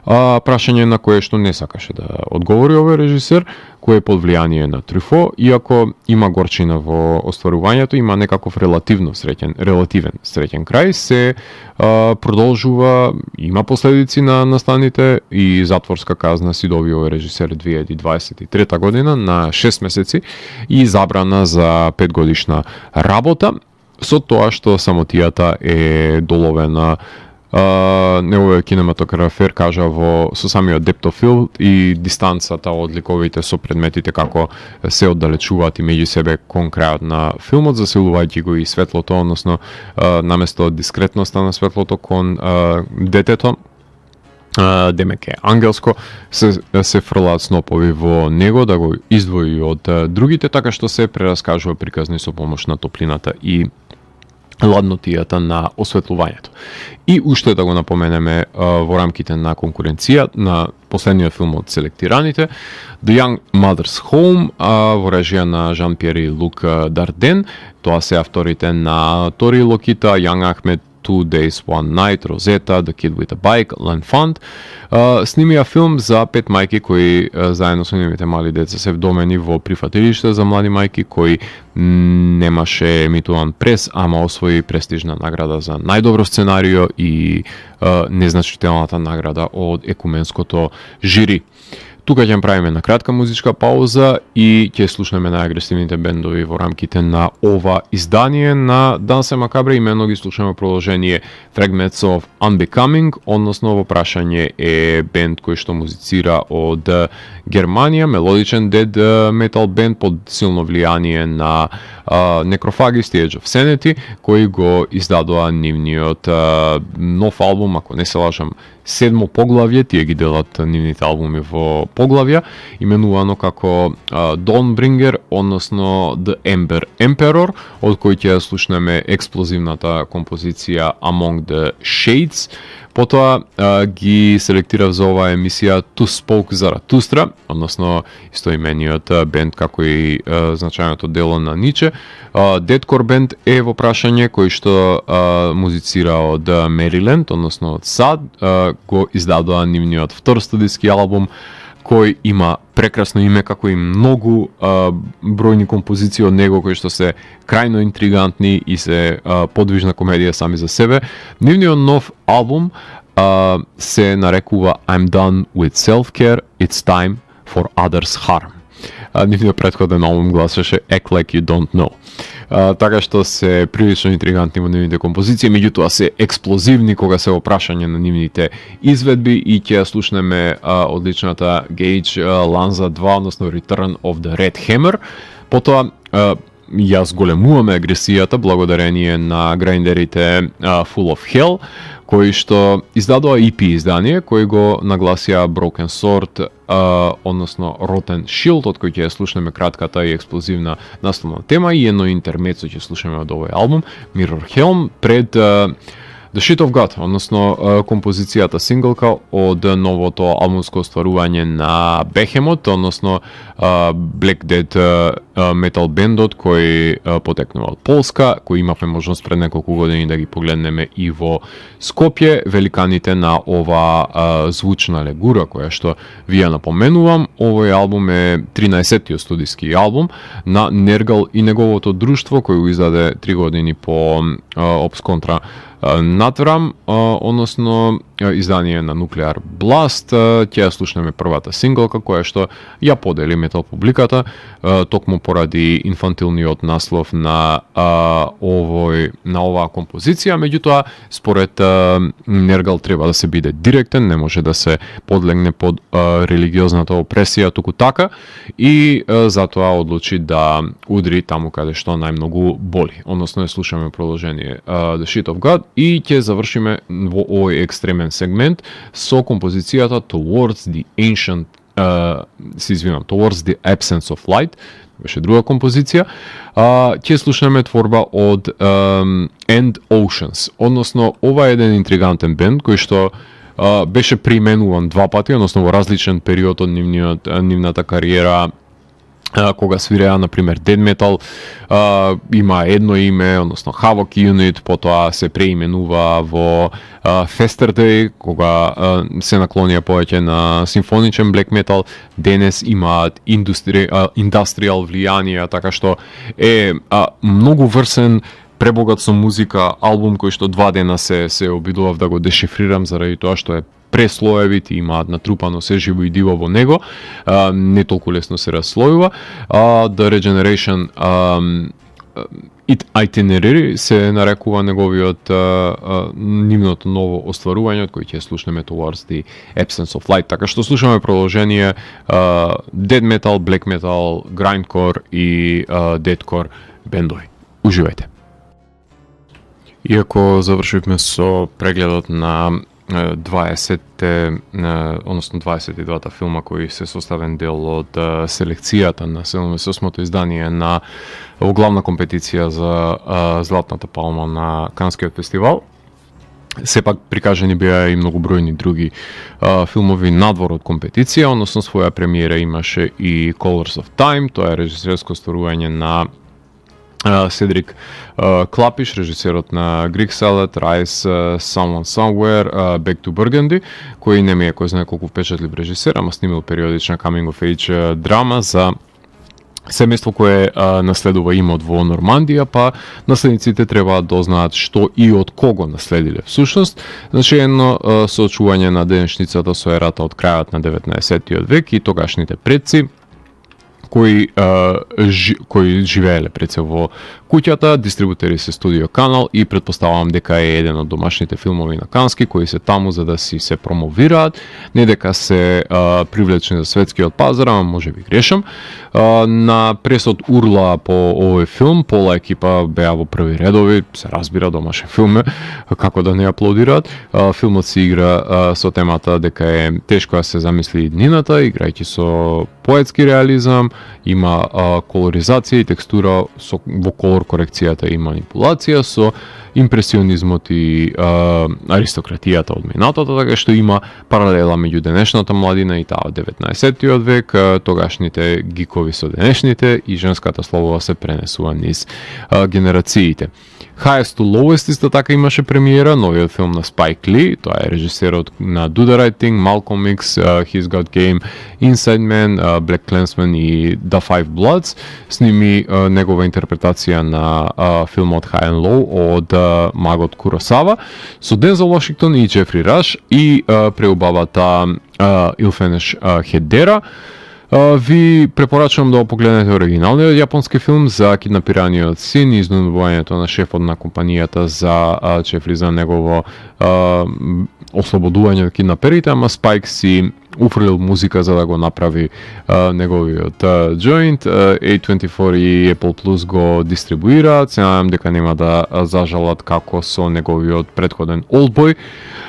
Прашање на кое што не сакаше да одговори овој режисер, кој е под влијание на Трюфо, иако има горчина во остварувањето, има некаков релативен среќен крај, се продолжува, има последици на настаните и затворска казна си доби овој режисер 2023 година на 6 месеци и забрана за 5 годишна работа, со тоа што самотијата е доловена. Неговиот кинематографер кажа со самиот дептофил и дистанцата од ликовите со предметите како се оддалечуваат и меѓу себе кон крајот на филмот, засилувајќи го и светлото, односно наместо дискретноста на светлото кон детето, демеке ангелско, се фрлаат снопови во него да го издвои од другите, така што се прераскажува приказни со помош на топлината и ладнотијата на осветлувањето. И уште да го напоменеме во рамките на конкуренција, на последниот филм од селектираните, The Young Mother's Home, во режија на Жан-Пьер и Лук Дарден, тоа се авторите на Тори Локита, Young Ahmed, 2 Days, 1 Night, Rosetta, The Kid with a Bike, L'Enfant. Снимија филм за 5 мајки кои заедно со нивните мали деца се вдомени во прифатилиште за млади мајки кои немаше емитуван прес, ама освои престижна награда за најдобро сценарио и незначителната награда од екуменското жири. тука ќе правиме на кратка музичка пауза и ќе слушнеме најагресивните бендови во рамките на ова издание на Dance Macabre. Имено ги слушаме продолжение Fragments of Unbecoming, односно во прашање е бенд кој што музицира од Германија, мелодичен дед метал бенд под силно влијание на Necrophagist и Edge of Sanity, кои го издадоа нивниот нов албум, ако не се лажам, 7 поглавје, тие ги делат нивните албуми во поглавја, именувано како Dawnbringer, односно The Ember Emperor, од кој ќе слушнеме експлозивната композиција Among the Shades. Потоа ги селектирав за оваа емисија To Spoke Zarathustra, односно истоимениот бенд како и значајното дело на Ниче. Deathcore бенд е во прашање кој што музицира од Мериленд, односно од САД, го издадоа нивниот втор студиски албум, кој има прекрасно име, како и многу бројни композиции од него кои што се крајно интригантни и се подвижна комедија сами за себе. Нивниот нов албум се нарекува I'm Done with Self-Care, It's Time for Others Harm. Нивниот претходен албум гласеше Act Like You Don't Know. Така што се прилично интригантни во нивните композиции, меѓутоа се експлозивни кога се во прашање на нивните изведби и ќе слушнеме одличната Gage Lanza 2, односно Return of the Red Hammer. Потоа јас големуваме агресијата благодарение на грајндерите Full of Hell, кои што издадоа EP издание, кој го нагласија Broken Sword, односно Rotten Shield, од кој ќе слушнеме кратката и експлозивна наставна тема и едно интермецо ќе слушнеме од овој албум, Mirror Helm, пред The Shit of God, односно композицијата синглка од новото албумско остварување на Behemoth, односно Black Death метал бендот кој потекнува од Полска, кој имавме можност пред неколку години да ги погледнеме и во Скопје, великаните на ова звучна легура која што ви ја напоменувам. Овој албум е 13-тиот студиски албум на Нергал и неговото друштво кој го издаде 3 години по Ops Contra Natram, односно издание на Nuclear Blast. Ќе ја слушнеме првата синглка која што ја подели метал публиката, токму поради инфантилниот наслов на оваа композиција, меѓутоа според Нергал треба да се биде директен, не може да се подлегне под религиозната опресија туку така и затоа одлучи да удри таму каде што најмногу боли. Односно слушаме продолжение The Shit of God и ќе завршиме во овој екстремен сегмент со композицијата Towards the Ancient Towards the Absence of Light, беше друга композиција. Ќе слушнеме творба од End Oceans, односно ова е еден интригантен бенд кој што беше применуван два пати, односно во различен период од нивната кариера. Кога свиреа, например, Dead Metal, има едно име, односно Havoc Unit, потоа се преименува во Festerday, кога се наклонија повеќе на симфоничен Black Metal. Денес имаат индустријал влијание, така што е многу врсен, пребогат со музика, албум кој што 2 дена се обидував да го дешифрирам заради тоа што е преслоевит и имаат натрупано се живо и диво во него, не толку лесно се расслојува. The Regeneration Itinerary се нарекува неговиот нивното ново остварување, од кој ќе слушнеме Towards the Absence of Light. Така што слушаме продолжение Dead Metal, Black Metal, Grindcore и Deathcore бендови. Уживајте. Иако завршивме со прегледот на 22 филма кои се составен дел од селекцијата на 78-то издание на главна компетиција за Златната палма на Канскиот фестивал, сепак прикажани беа и многобројни други филмови надвор од компетиција, односно своја премиера имаше и Colors of Time, тоа е режисерско остварување на Седрик Клапиш, режисерот на Greek Salad, Rise, Someone Somewhere, Back to Burgundy, кој не ми е кој знае колку впечатлив режисер, ама снимил периодична coming of age драма за семејство кое наследува имот во Нормандија, па наследниците треба да знаат што и од кого наследиле. Всушност, значи едно соочување на денешницата со ерата од крајот на 19 век и тогашните предци кои живееле пред се во куќата, дистрибутери се Студио Канал и предпоставувам дека е еден од домашните филмови на Кански кои се таму за да си се промовираат, не дека се привлечени за светскиот пазар, ама може би грешам. На пресот урла по овој филм, пола екипа беа во први редови, се разбира домашен филм е, како да не аплодираат. Филмот се игра со темата дека е тешко да се замисли иднината, играјќи со поетски реализам, има колоризација и текстура во колор корекцијата и манипулација со импресионизмот и аристократијата од минатото, така што има паралела меѓу денешната младина и таа од 19 век, тогашните гикови со денешните и женската слобода се пренесува низ генерациите. Highest to Lowest исто така имаше премиера, новиот филм на Spike Lee, тоа е режисерот на Do the Right Thing, Malcolm X, He's Got Game, Inside Man, Black Klansman и The Five Bloods. Сними негова интерпретација на филмот High and Low од магот Куросава со Дензел Вашингтон и Джефри Раш и преубавата Илфенеш Хедера. Ви препорачувам да погледнете оригиналниот јапонски филм за киднапираниот син и изнудувањето на шефот на компанијата за Джефри за негово ослободување од киднаперите, ама Спайк си уфрлил музика за да го направи неговиот joint. A24 и Apple Plus го дистрибуираат, се надам дека нема да зажалат како со неговиот претходен Oldboy,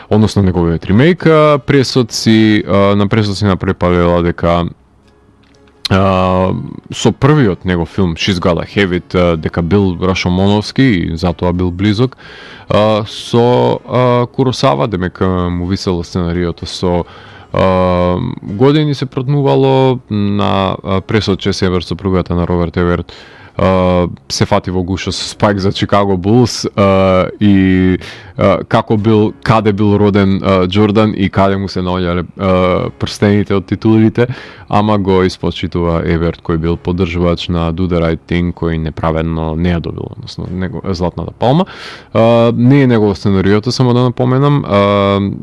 односно неговиот ремейк. На пресот си направи паралела дека со првиот негов филм She's Gotta Have It, дека бил Рашомоновски и затоа бил близок со Куросава, демек му висело сценариото со години се протнувало на пресот Чес Еверт, сопругата на Роберт Еверт, се фати во гуша со Спайк за Чикаго Булс и каде бил роден Джордан и каде му се наоѓале прстените од титулите, ама го испочитува Еверт кој бил поддржувач на Do the Right Thing, кој неправедно не ја добил, односно Златната палма. Не е негово сценариото, само да напоменам,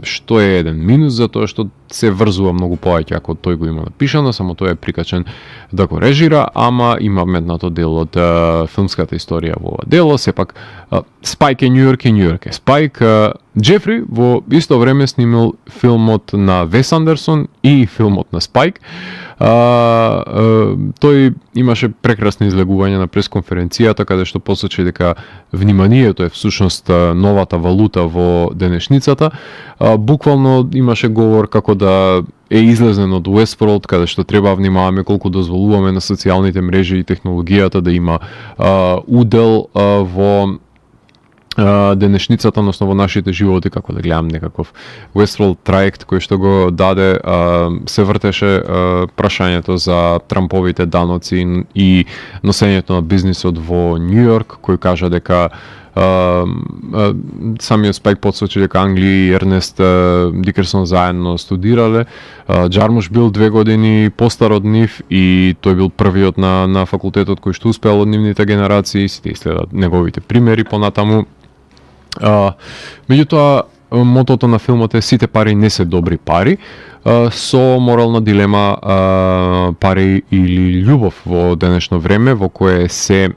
што е еден минус за тоа што се врзува многу повеќе ако тој го има напишано, само тој е прикачен да го режира, ама има метнато дел од филмската историја во ова дело. Сепак Спайк е Нью Йорк е Спайк. Джефри во исто време снимил филмот на Вес Андерсон и филмот на Спайк. Тој имаше прекрасни излегувања на пресконференцијата каде што посочи дека вниманието е всушност новата валута во денешницата. Буквално имаше говор како да е излезен од Westworld, каде што треба внимаваме колку дозволуваме на социјалните мрежи и технологијата да има удел во денешницата, односно во нашите животи, како да гледам некаков Westworld траект кој што го даде, се вртеше прашањето за Трамповите даноци и носењето на бизнисот во Нью Йорк, кој кажа дека самиот Спайк подсочи дека Англи и Ернест Дикерсон заедно студирале. Джармуш бил 2 години постар од нив и тој бил првиот на факултетот кој што успеал од нивните генерации, сите следат неговите примери понатаму. Меѓутоа, мотото на филмот е сите пари не се добри пари, со морална дилема пари или љубов во денешно време, во кое се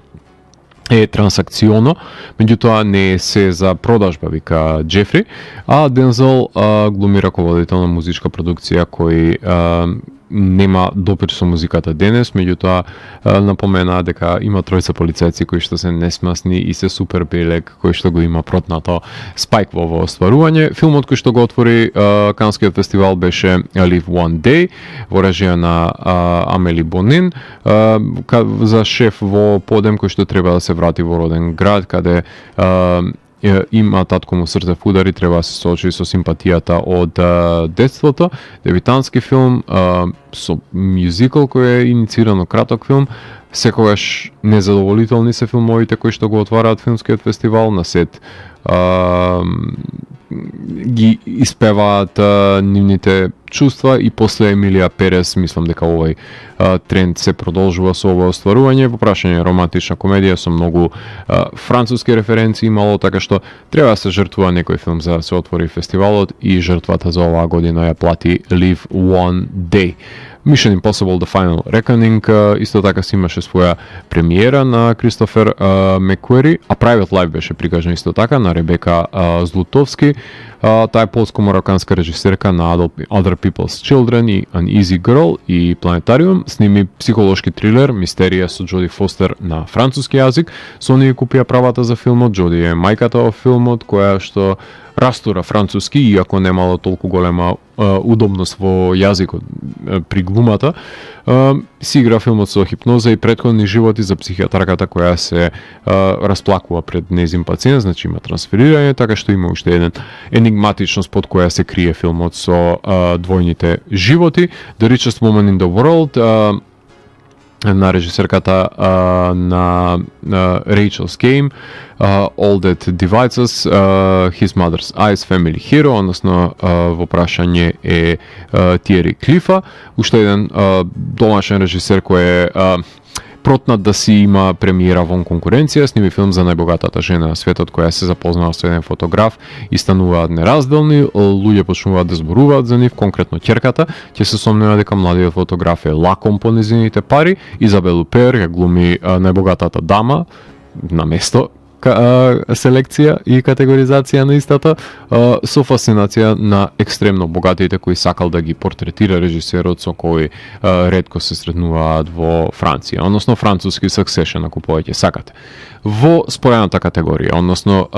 е трансакционо, меѓутоа не е се за продажба, вика Джефри, а Дензел глуми раководител на музичка продукција кој нема допир со музиката денес, меѓутоа напомена дека има тројца полицајци кои што се несмасни и се супер белек, кој што го има протнато Спайк во ово остварување. Филмот кој што го отвори Канскиот фестивал беше Live One Day, во режија на Амели Бонин, за шеф во подем кој што треба да се врати во роден град, каде има татко му срце в удари, треба да се соочи со симпатијата од детството. Дебитански филм со мюзикл кој е инициирано краток филм. Секогаш незадоволителни се филмовите кои што го отвараат филмскиот фестивал, на сет ги испеваат нивните чувства и после Емилија Перес, мислам дека овој тренд се продолжува со ова остварување. По прашање романтична комедија со многу француски референции имало, така што треба да се жртвува некој филм за да се отвори фестивалот и жртвата за оваа година ја плати Live One Day. Mission Impossible The Final Reckoning исто така си имаше своја премиера на Кристофер Мекуери, а Private Life беше прикажан исто така на Ребека Злутовски. Таа е полско-мароканска режисерка на Other People's Children и An Easy Girl и Планетариум. Сними психолошки трилер Мистерија со Джоди Фостер на француски јазик. Сони купија правата за филмот. Джоди е мајката во филмот, која што растура француски, иако немало толку голема удобност во јазикот при глумата. Си игра филмот со хипноза и претходни животи за психијатарката која се расплакува пред нејзин пациент, значи има трансферирање, така што има уште еден енигматичност под која се крие филмот со двојните животи. The Richest Woman in the World на режисерката на Rachel's Game, All That Divides Us, His Mother's Eyes, Family Hero, односно во прашање е Тиери Клифа, уште еден домашен режисер кој е протнат да си има премиера вон конкуренција, сними филм за најбогатата жена на светот која се запознава со еден фотограф и стануваат неразделни, луѓе почнуваат да зборуваат за нив, конкретно ќерката, ќе се сомнува дека младиот фотограф е лаком по нејзините пари. Изабел Упер ја глуми најбогатата дама на место селекција и категоризација на истата, со фасцинација на екстремно богатите кои сакал да ги портретира режисерот со кој ретко се сретнуваат во Франција, односно француски Succession ако повеќе сакате. Во спојаната категорија, односно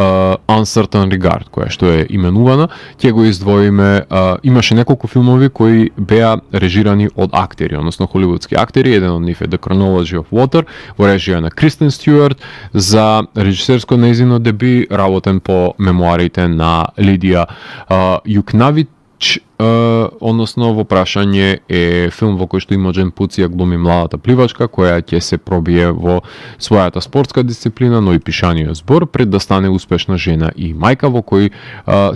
Uncertain Regard, која што е именувана, ќе го издвоиме, имаше неколку филмови кои беа режирани од актери, односно холивудски актери, еден од нив е The Chronology of Water, во режија на Кристен Стюарт, за режисерско нејзино деби, работен по мемуарите на Лидија Јукнавич, односно во прашање е филм во кој што Имоџен Пуција глуми младата пливачка која ќе се пробие во својата спортска дисциплина, но и пишаниот збор пред да стане успешна жена и мајка, во кој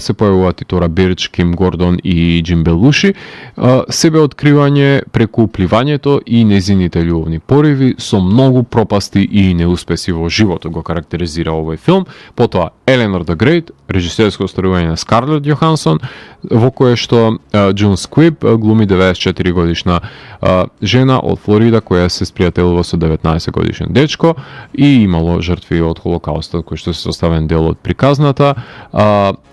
се појавуваат и Тора Берич, Ким Гордон и Джим Белуши. Себе откривање преку пливањето и нејзините љубовни пориви со многу пропасти и неуспеси во животот го карактеризира овој филм. Потоа Еленор the Great, режисерско остварување на Скарлет Јохансон, во кое што Джун Сквиб глуми 94 годишна жена од Флорида која се спријателува со 19 годишен дечко и имало жртви од Холокаустот кој што се составен дел од приказната.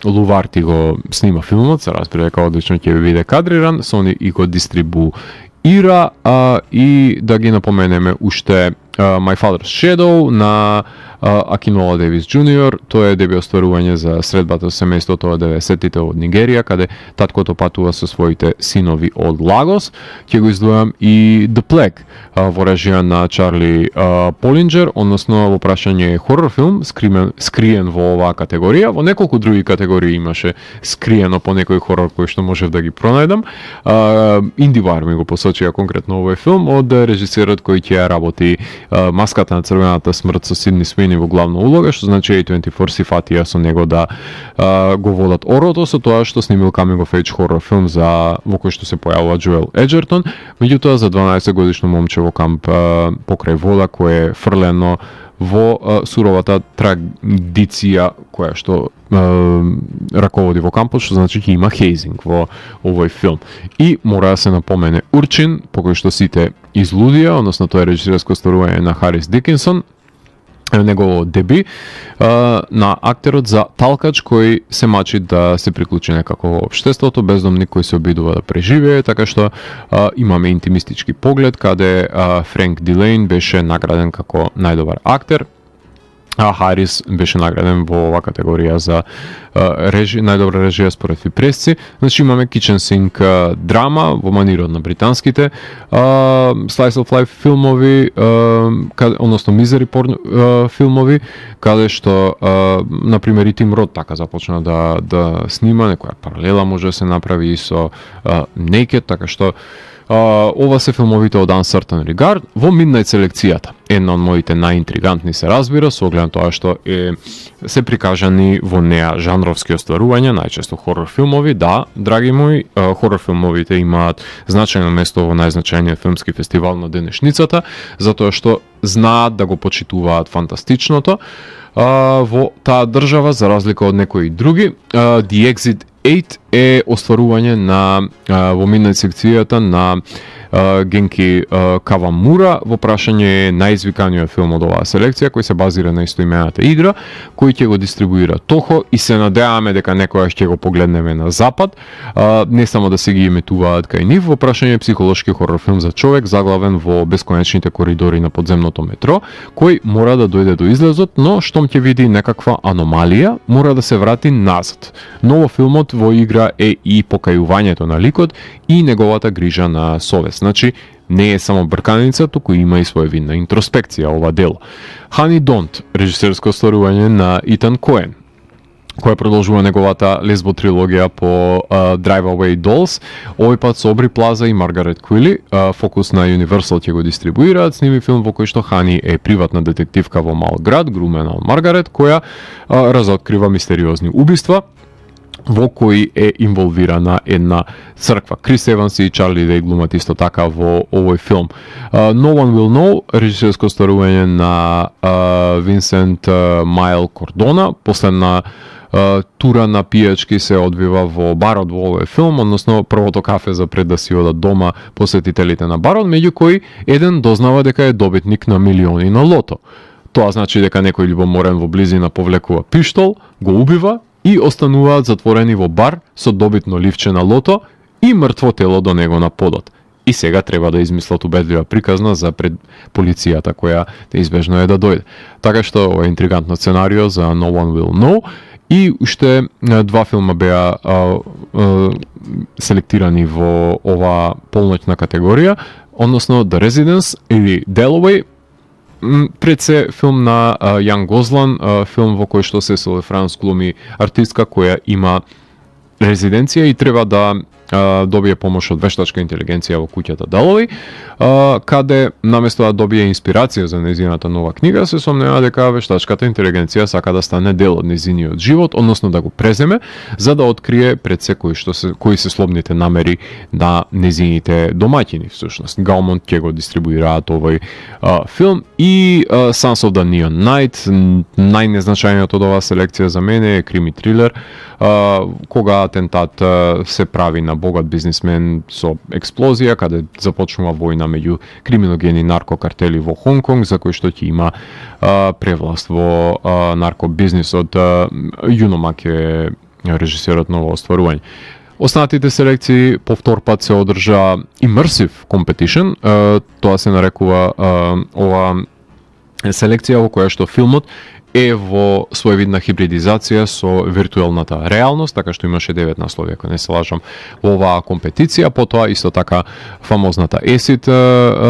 Луварти го снима филмот, се разбира дека одлично ќе биде кадриран, Сони и го дистрибуира и да ги напоменеме уште My Father's Shadow на Акинола Девис Джуниор. Тоа е деби остварување за средбата со семејството од 90-тите од Нигерија, каде таткото патува со своите синови од Лагос. Ќе го издвојам и The Plague во режија на Чарли Полинџер, односно во прашање хорор филм, скриен во оваа категорија. Во неколку други категории имаше скриено по некој хорор кој што можев да ги пронајдам. Индивар ми го посочија конкретно овој филм од режисерот кој ќе работи Маската на црвената смрт со Сидни Свини во главна улога, што значи A24 си фатија со него да го водат орото со тоа што снимил coming of age хорор филм во кој што се појавува Джоел Еджертон. Меѓутоа за 12 годишно момче во камп покрај вода кое е фрлено во суровата традиција која што раководи во кампот, што значи ќе има хейзинг во овој филм. И мора да се напомене Урчин, по кој што сите излудија, односно тоа е режисерско остварување на Харис Дикинсон, негово деби на актерот за талкач кој се мачи да се приклучи некако во општеството, бездомник кој се обидува да преживее, така што имаме интимистички поглед каде Френк Дилейн беше награден како најдобар актер, а Харис беше награден во оваа категорија за најдобра режија според Фипресци. Значи имаме Kitchen Sink драма во манирот на британските slice of life филмови, односно misery porn филмови, каде што на пример и Тим Рот така започна да снима, некоја паралела може да се направи и со Naked, така што Ова се филмовите од Uncertain Regard во Midnight селекцијата. Една од моите најинтригантни се разбира, со оглед на тоа што се прикажани во неа жанровски остварувања, најчесто хорор филмови. Да, драги мои, хорор филмовите имаат значајно место во најзначајниот филмски фестивал на денешницата, затоа што знаат да го почитуваат фантастичното во таа држава, за разлика од некои други. The Exit 8 е остварување на во Midnight секцијата на Генки Кавамура. Во прашање е најизвиканиот филм од оваа селекција, кој се базира на истоимената игра, кој ќе го дистрибуира Toho и се надеваме дека некојаш ќе го погледнеме на запад, не само да се ги иметуваат кај нив. Во прашање е психолошки хорор филм за човек заглавен во бесконечните коридори на подземното метро, кој мора да дојде до излезот, но штом ќе види некаква аномалија, мора да се врати назад. Но во филмот во игра е и покајувањето на ликот и неговата грижа на совест. Значи, не е само брканица, туку има и своевидна интроспекција ова дело. Honey Don't, режисерско остварување на Итан Коен, која продолжува неговата лесбо трилогија по Drive Away Dolls, овој пат со Обри Плаза и Маргарет Куили. Фокус на Universal ќе го дистрибуираат. Сними филм во кој што Хани е приватна детективка во мал град, грумена од Маргарет, која разоткрива мистериозни убиства во кои е инволвирана една црква. Крис Еванс и Чарли Дей глумат исто така во овој филм. No One Will Know, режисерско остварување на Винсент Майл Кордона. Последна тура на пијачки се одвива во барот во овој филм, односно првото кафе за пред да си одат дома посетителите на барот, меѓу кои еден дознава дека е добитник на милиони на лото. Тоа значи дека некој љубоморен во близина повлекува пиштол, го убива и остануваат затворени во бар со добитно ливче на лото и мртво тело до него на подот. И сега треба да измислат убедлива приказна за пред полицијата која неизбежно е да дојде. Така што ова е интригантно сценарио за No One Will Know. И уште два филма беа селектирани во ова полноќна категорија, односно The Residence или Delaware. Пред се филм на Јан Гозлан, филм во кој што Сесил Франс глуми артистка која има резиденција и треба да добие помош од вештачка интелигенција во куќата Делови, каде наместо да добие инспирација за нејзината нова книга, се сомнева дека вештачката интелигенција сака да стане дел од нејзиниот живот, односно да го преземе, за да открие пред се кои се слобните намери на нејзините домаќини всушност. Гаумонт ќе го дистрибуираат овој филм и Sons of the Neon Night, најнезначајниот од оваа селекција за мене е крими трилер, кога атентат се прави на богат бизнисмен со експлозија, каде започнува војна меѓу криминогени наркокартели во Хонг Конг, за кој што ќе има превласт во наркобизнисот. Јуно Мак е режисерот на ово остварување. Останатите селекции по втор пат се одржа Immersive Competition, тоа се нарекува ова селекција во која што филмот е во своевидна хибридизација со виртуелната реалност, така што имаше 9 наслови, ако не се лажам, во оваа компетиција. Потоа исто така фамозната Acid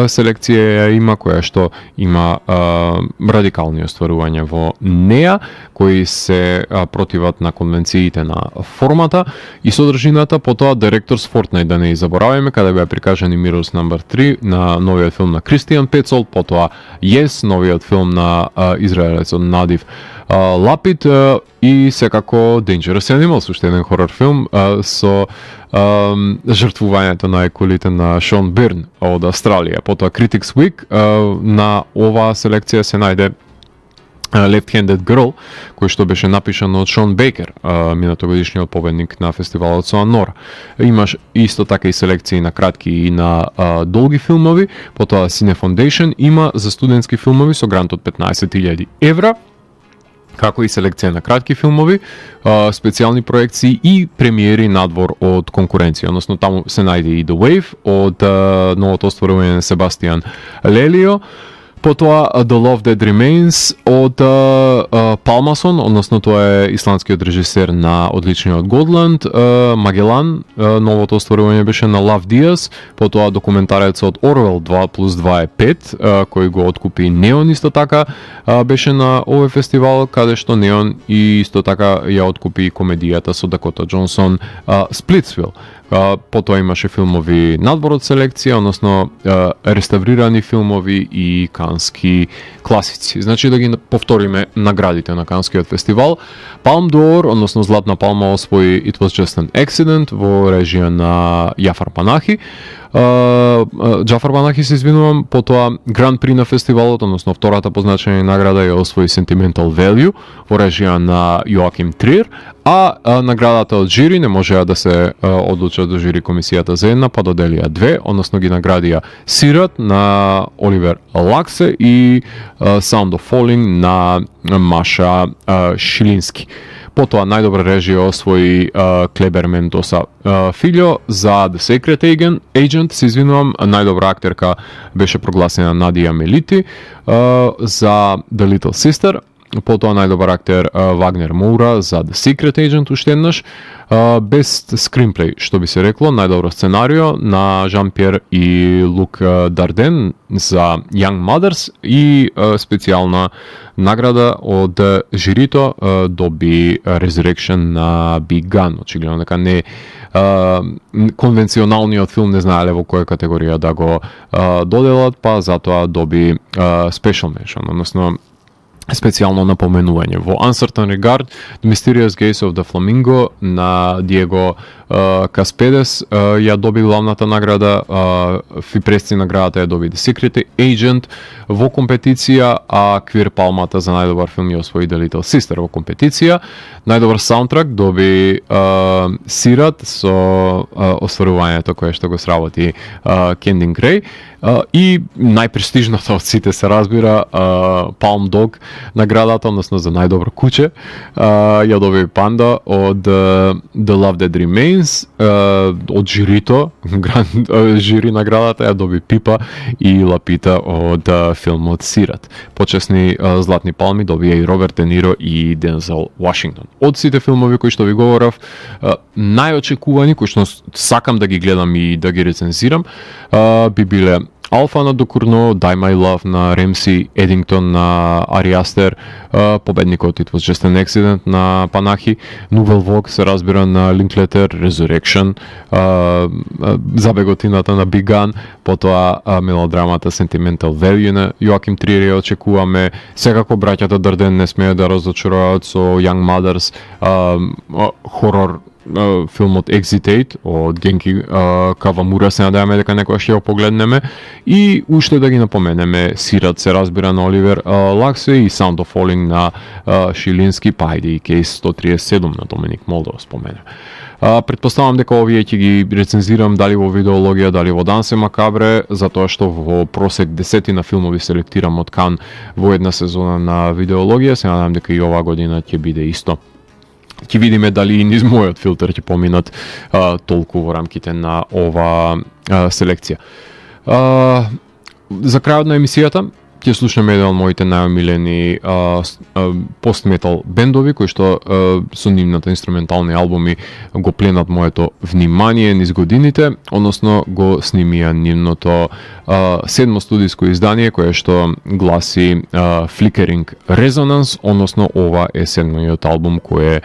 селекција има, која што има радикални остварувања во неа, кои се противат на конвенциите на формата и содржината. Потоа Directors Fortnite, да не и забораваме, каде беа прикажани Mirrors No. 3 на новиот филм на Кристијан Пецол, потоа Yes, новиот филм на израелецот Надив Лапид и секако Dangerous Animals, уште еден хорор филм со жртвувањето на еколите на Шон Бирн од Австралија. Потоа Critics Week, на оваа селекција се најде Left-Handed Girl, кој што беше напишан од Шон Бейкер, минатогодишниот победник на фестивалот со Анора. Имаш исто така и селекции на кратки и на долги филмови. Потоа Cine Foundation има за студентски филмови со грант од 15.000 евра, како и селекција на кратки филмови, специјални проекции и премиери надвор од конкуренција. Односно, таму се најде и The Wave од новото остварување на Себастијан Лелио. Потоа The Love That Remains од Палмасон, односно тоа е исландскиот режисер на одличниот Годланд. Магелан, новото остварување беше на Лав Диас. Потоа документарецот Орвел 2+2 е 5, кој го откупи Неон исто така, беше на овој фестивал, каде што Неон и исто така ја откупи комедијата со Дакота Джонсон Сплитсвил. Потоа имаше филмови надбор од селекција, односно реставрирани филмови и кански класици. Значи да ги повториме наградите на Канскиот фестивал. Palme d'Or, односно Златна палма, освои It Was Just an Accident во режија на Џафар Панахи. Џафар Панахи се извинувам, потоа Гран При на фестивалот, односно втората по значење награда ја освои Sentimental Value во режија на Јоаким Триер, а наградата од жири не можеа да се одлучат до жири комисијата за една, па доделија две, односно ги наградија Сират на Оливер Лаксе и Sound of Falling на Маша Шилински. Потоа најдобра режија освои Клебер Мендоса Филјо за The Secret Agent, се извинувам, најдобра актерка беше прогласена Надија Мелити за The Little Sister. Потоа најдобар актер Вагнер Моура за The Secret Agent уште еднаш. Best Screenplay, што би се рекло, најдобро сценарио на Жан-Пьер и Лук Дарден за Young Mothers и специјална награда од жирито доби Resurrection на Big Gun. Очигледно дека не конвенционалниот филм не знаеле во која категорија да го доделат, па затоа доби Special Mention, односно специјално напоменување. Во Uncertain Regard, The Mysterious Gaze of the Flamingo на Диего Каспедес ја доби главната награда, Фипресци наградата ја доби The Secret Agent во компетиција, а Квир Палмата за најдобар филм ја освои The Little Sister во компетиција. Најдобар саундтрак доби Сират со остварувањето кое што го сработи Кендин Греј, и најпрестижната од сите се разбира Palm Dog наградата, односно за најдобро куче, ја доби Панда од The Love That Remains, од жирито, жири наградата ја доби Пипа и Лапита од филмот Сират. Почесни златни палми добија и Роберт Де Ниро и Дензел Вашингтон. Од сите филмови кои што ви говорав, најочекувани, кои што сакам да ги гледам и да ги рецензирам, би биле Алфа на Докурно, Die My Love на Ремси, Едингтон на Ари Астер, победникот It Was Just an Accident на Панахи, Nouvelle Vogue се разбира на Линклетер, Resurrection, Забеготината на Big Gun, потоа мелодрамата Sentimental Value на Јоаким Триер очекуваме. Секако браќата Дарден не смеат да разочаруваат со Young Mothers, хорор филмот Exit од Генки Кавамура, се надеваме дека некојаш ќе го погледнеме, и уште да ги напоменеме Сират се разбира на Оливер Лаксе и Sound of Falling на Шилински, па ајде и Кейс 137 на Доминик Молдова спомене. Претпоставам дека овие ќе ги рецензирам дали во видеологија, дали во Дансе Макабре, затоа што во просек 10 на филмови селектирам од Кан во една сезона на видеологија, се надам дека и оваа година ќе биде исто. Ќе видиме дали и низ мојот филтер ќе поминат толку во рамките на ова селекција. За крајот на емисијата ќе слушаме еден од моите најомилени пост-метал бендови, кои што со нивната инструментални албуми го пленат моето внимание низ годините, односно го снимија нивното седмо студиско издание, кое што гласи Flickering Resonance, односно ова е седмиот албум кој е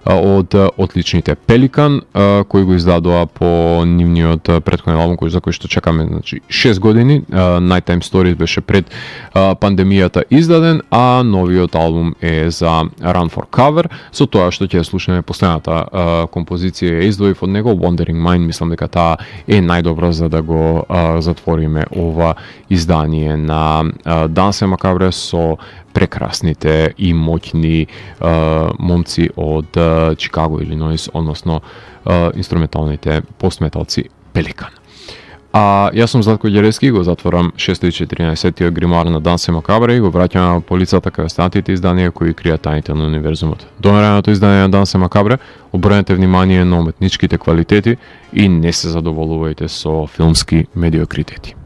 од отличните Пеликан, кои го издадоа по нивниот претходен албум за кој што чекаме, значи 6 години. Nighttime Stories беше пред пандемијата издаден, а новиот албум е за Run for Cover, со тоа што ќе слушаме последната композиција ја издвоив од него, Wandering Mind. Мислам дека таа е најдобра за да го затвориме ова издание на Дансе Макабре со прекрасните и моќни момци од Чикаго, Илиноис, односно инструменталните постметалци Пеликан. Јас сум Златко Ѓерески, го затворам 614-тиот гримуар на Дансе Макабре и го враќам на полицата кај останатите изданија кои кријат тајните на универзумот. До наредното издание на Дансе Макабре, обрнете внимание на уметничките квалитети и не се задоволувајте со филмски медиокритети.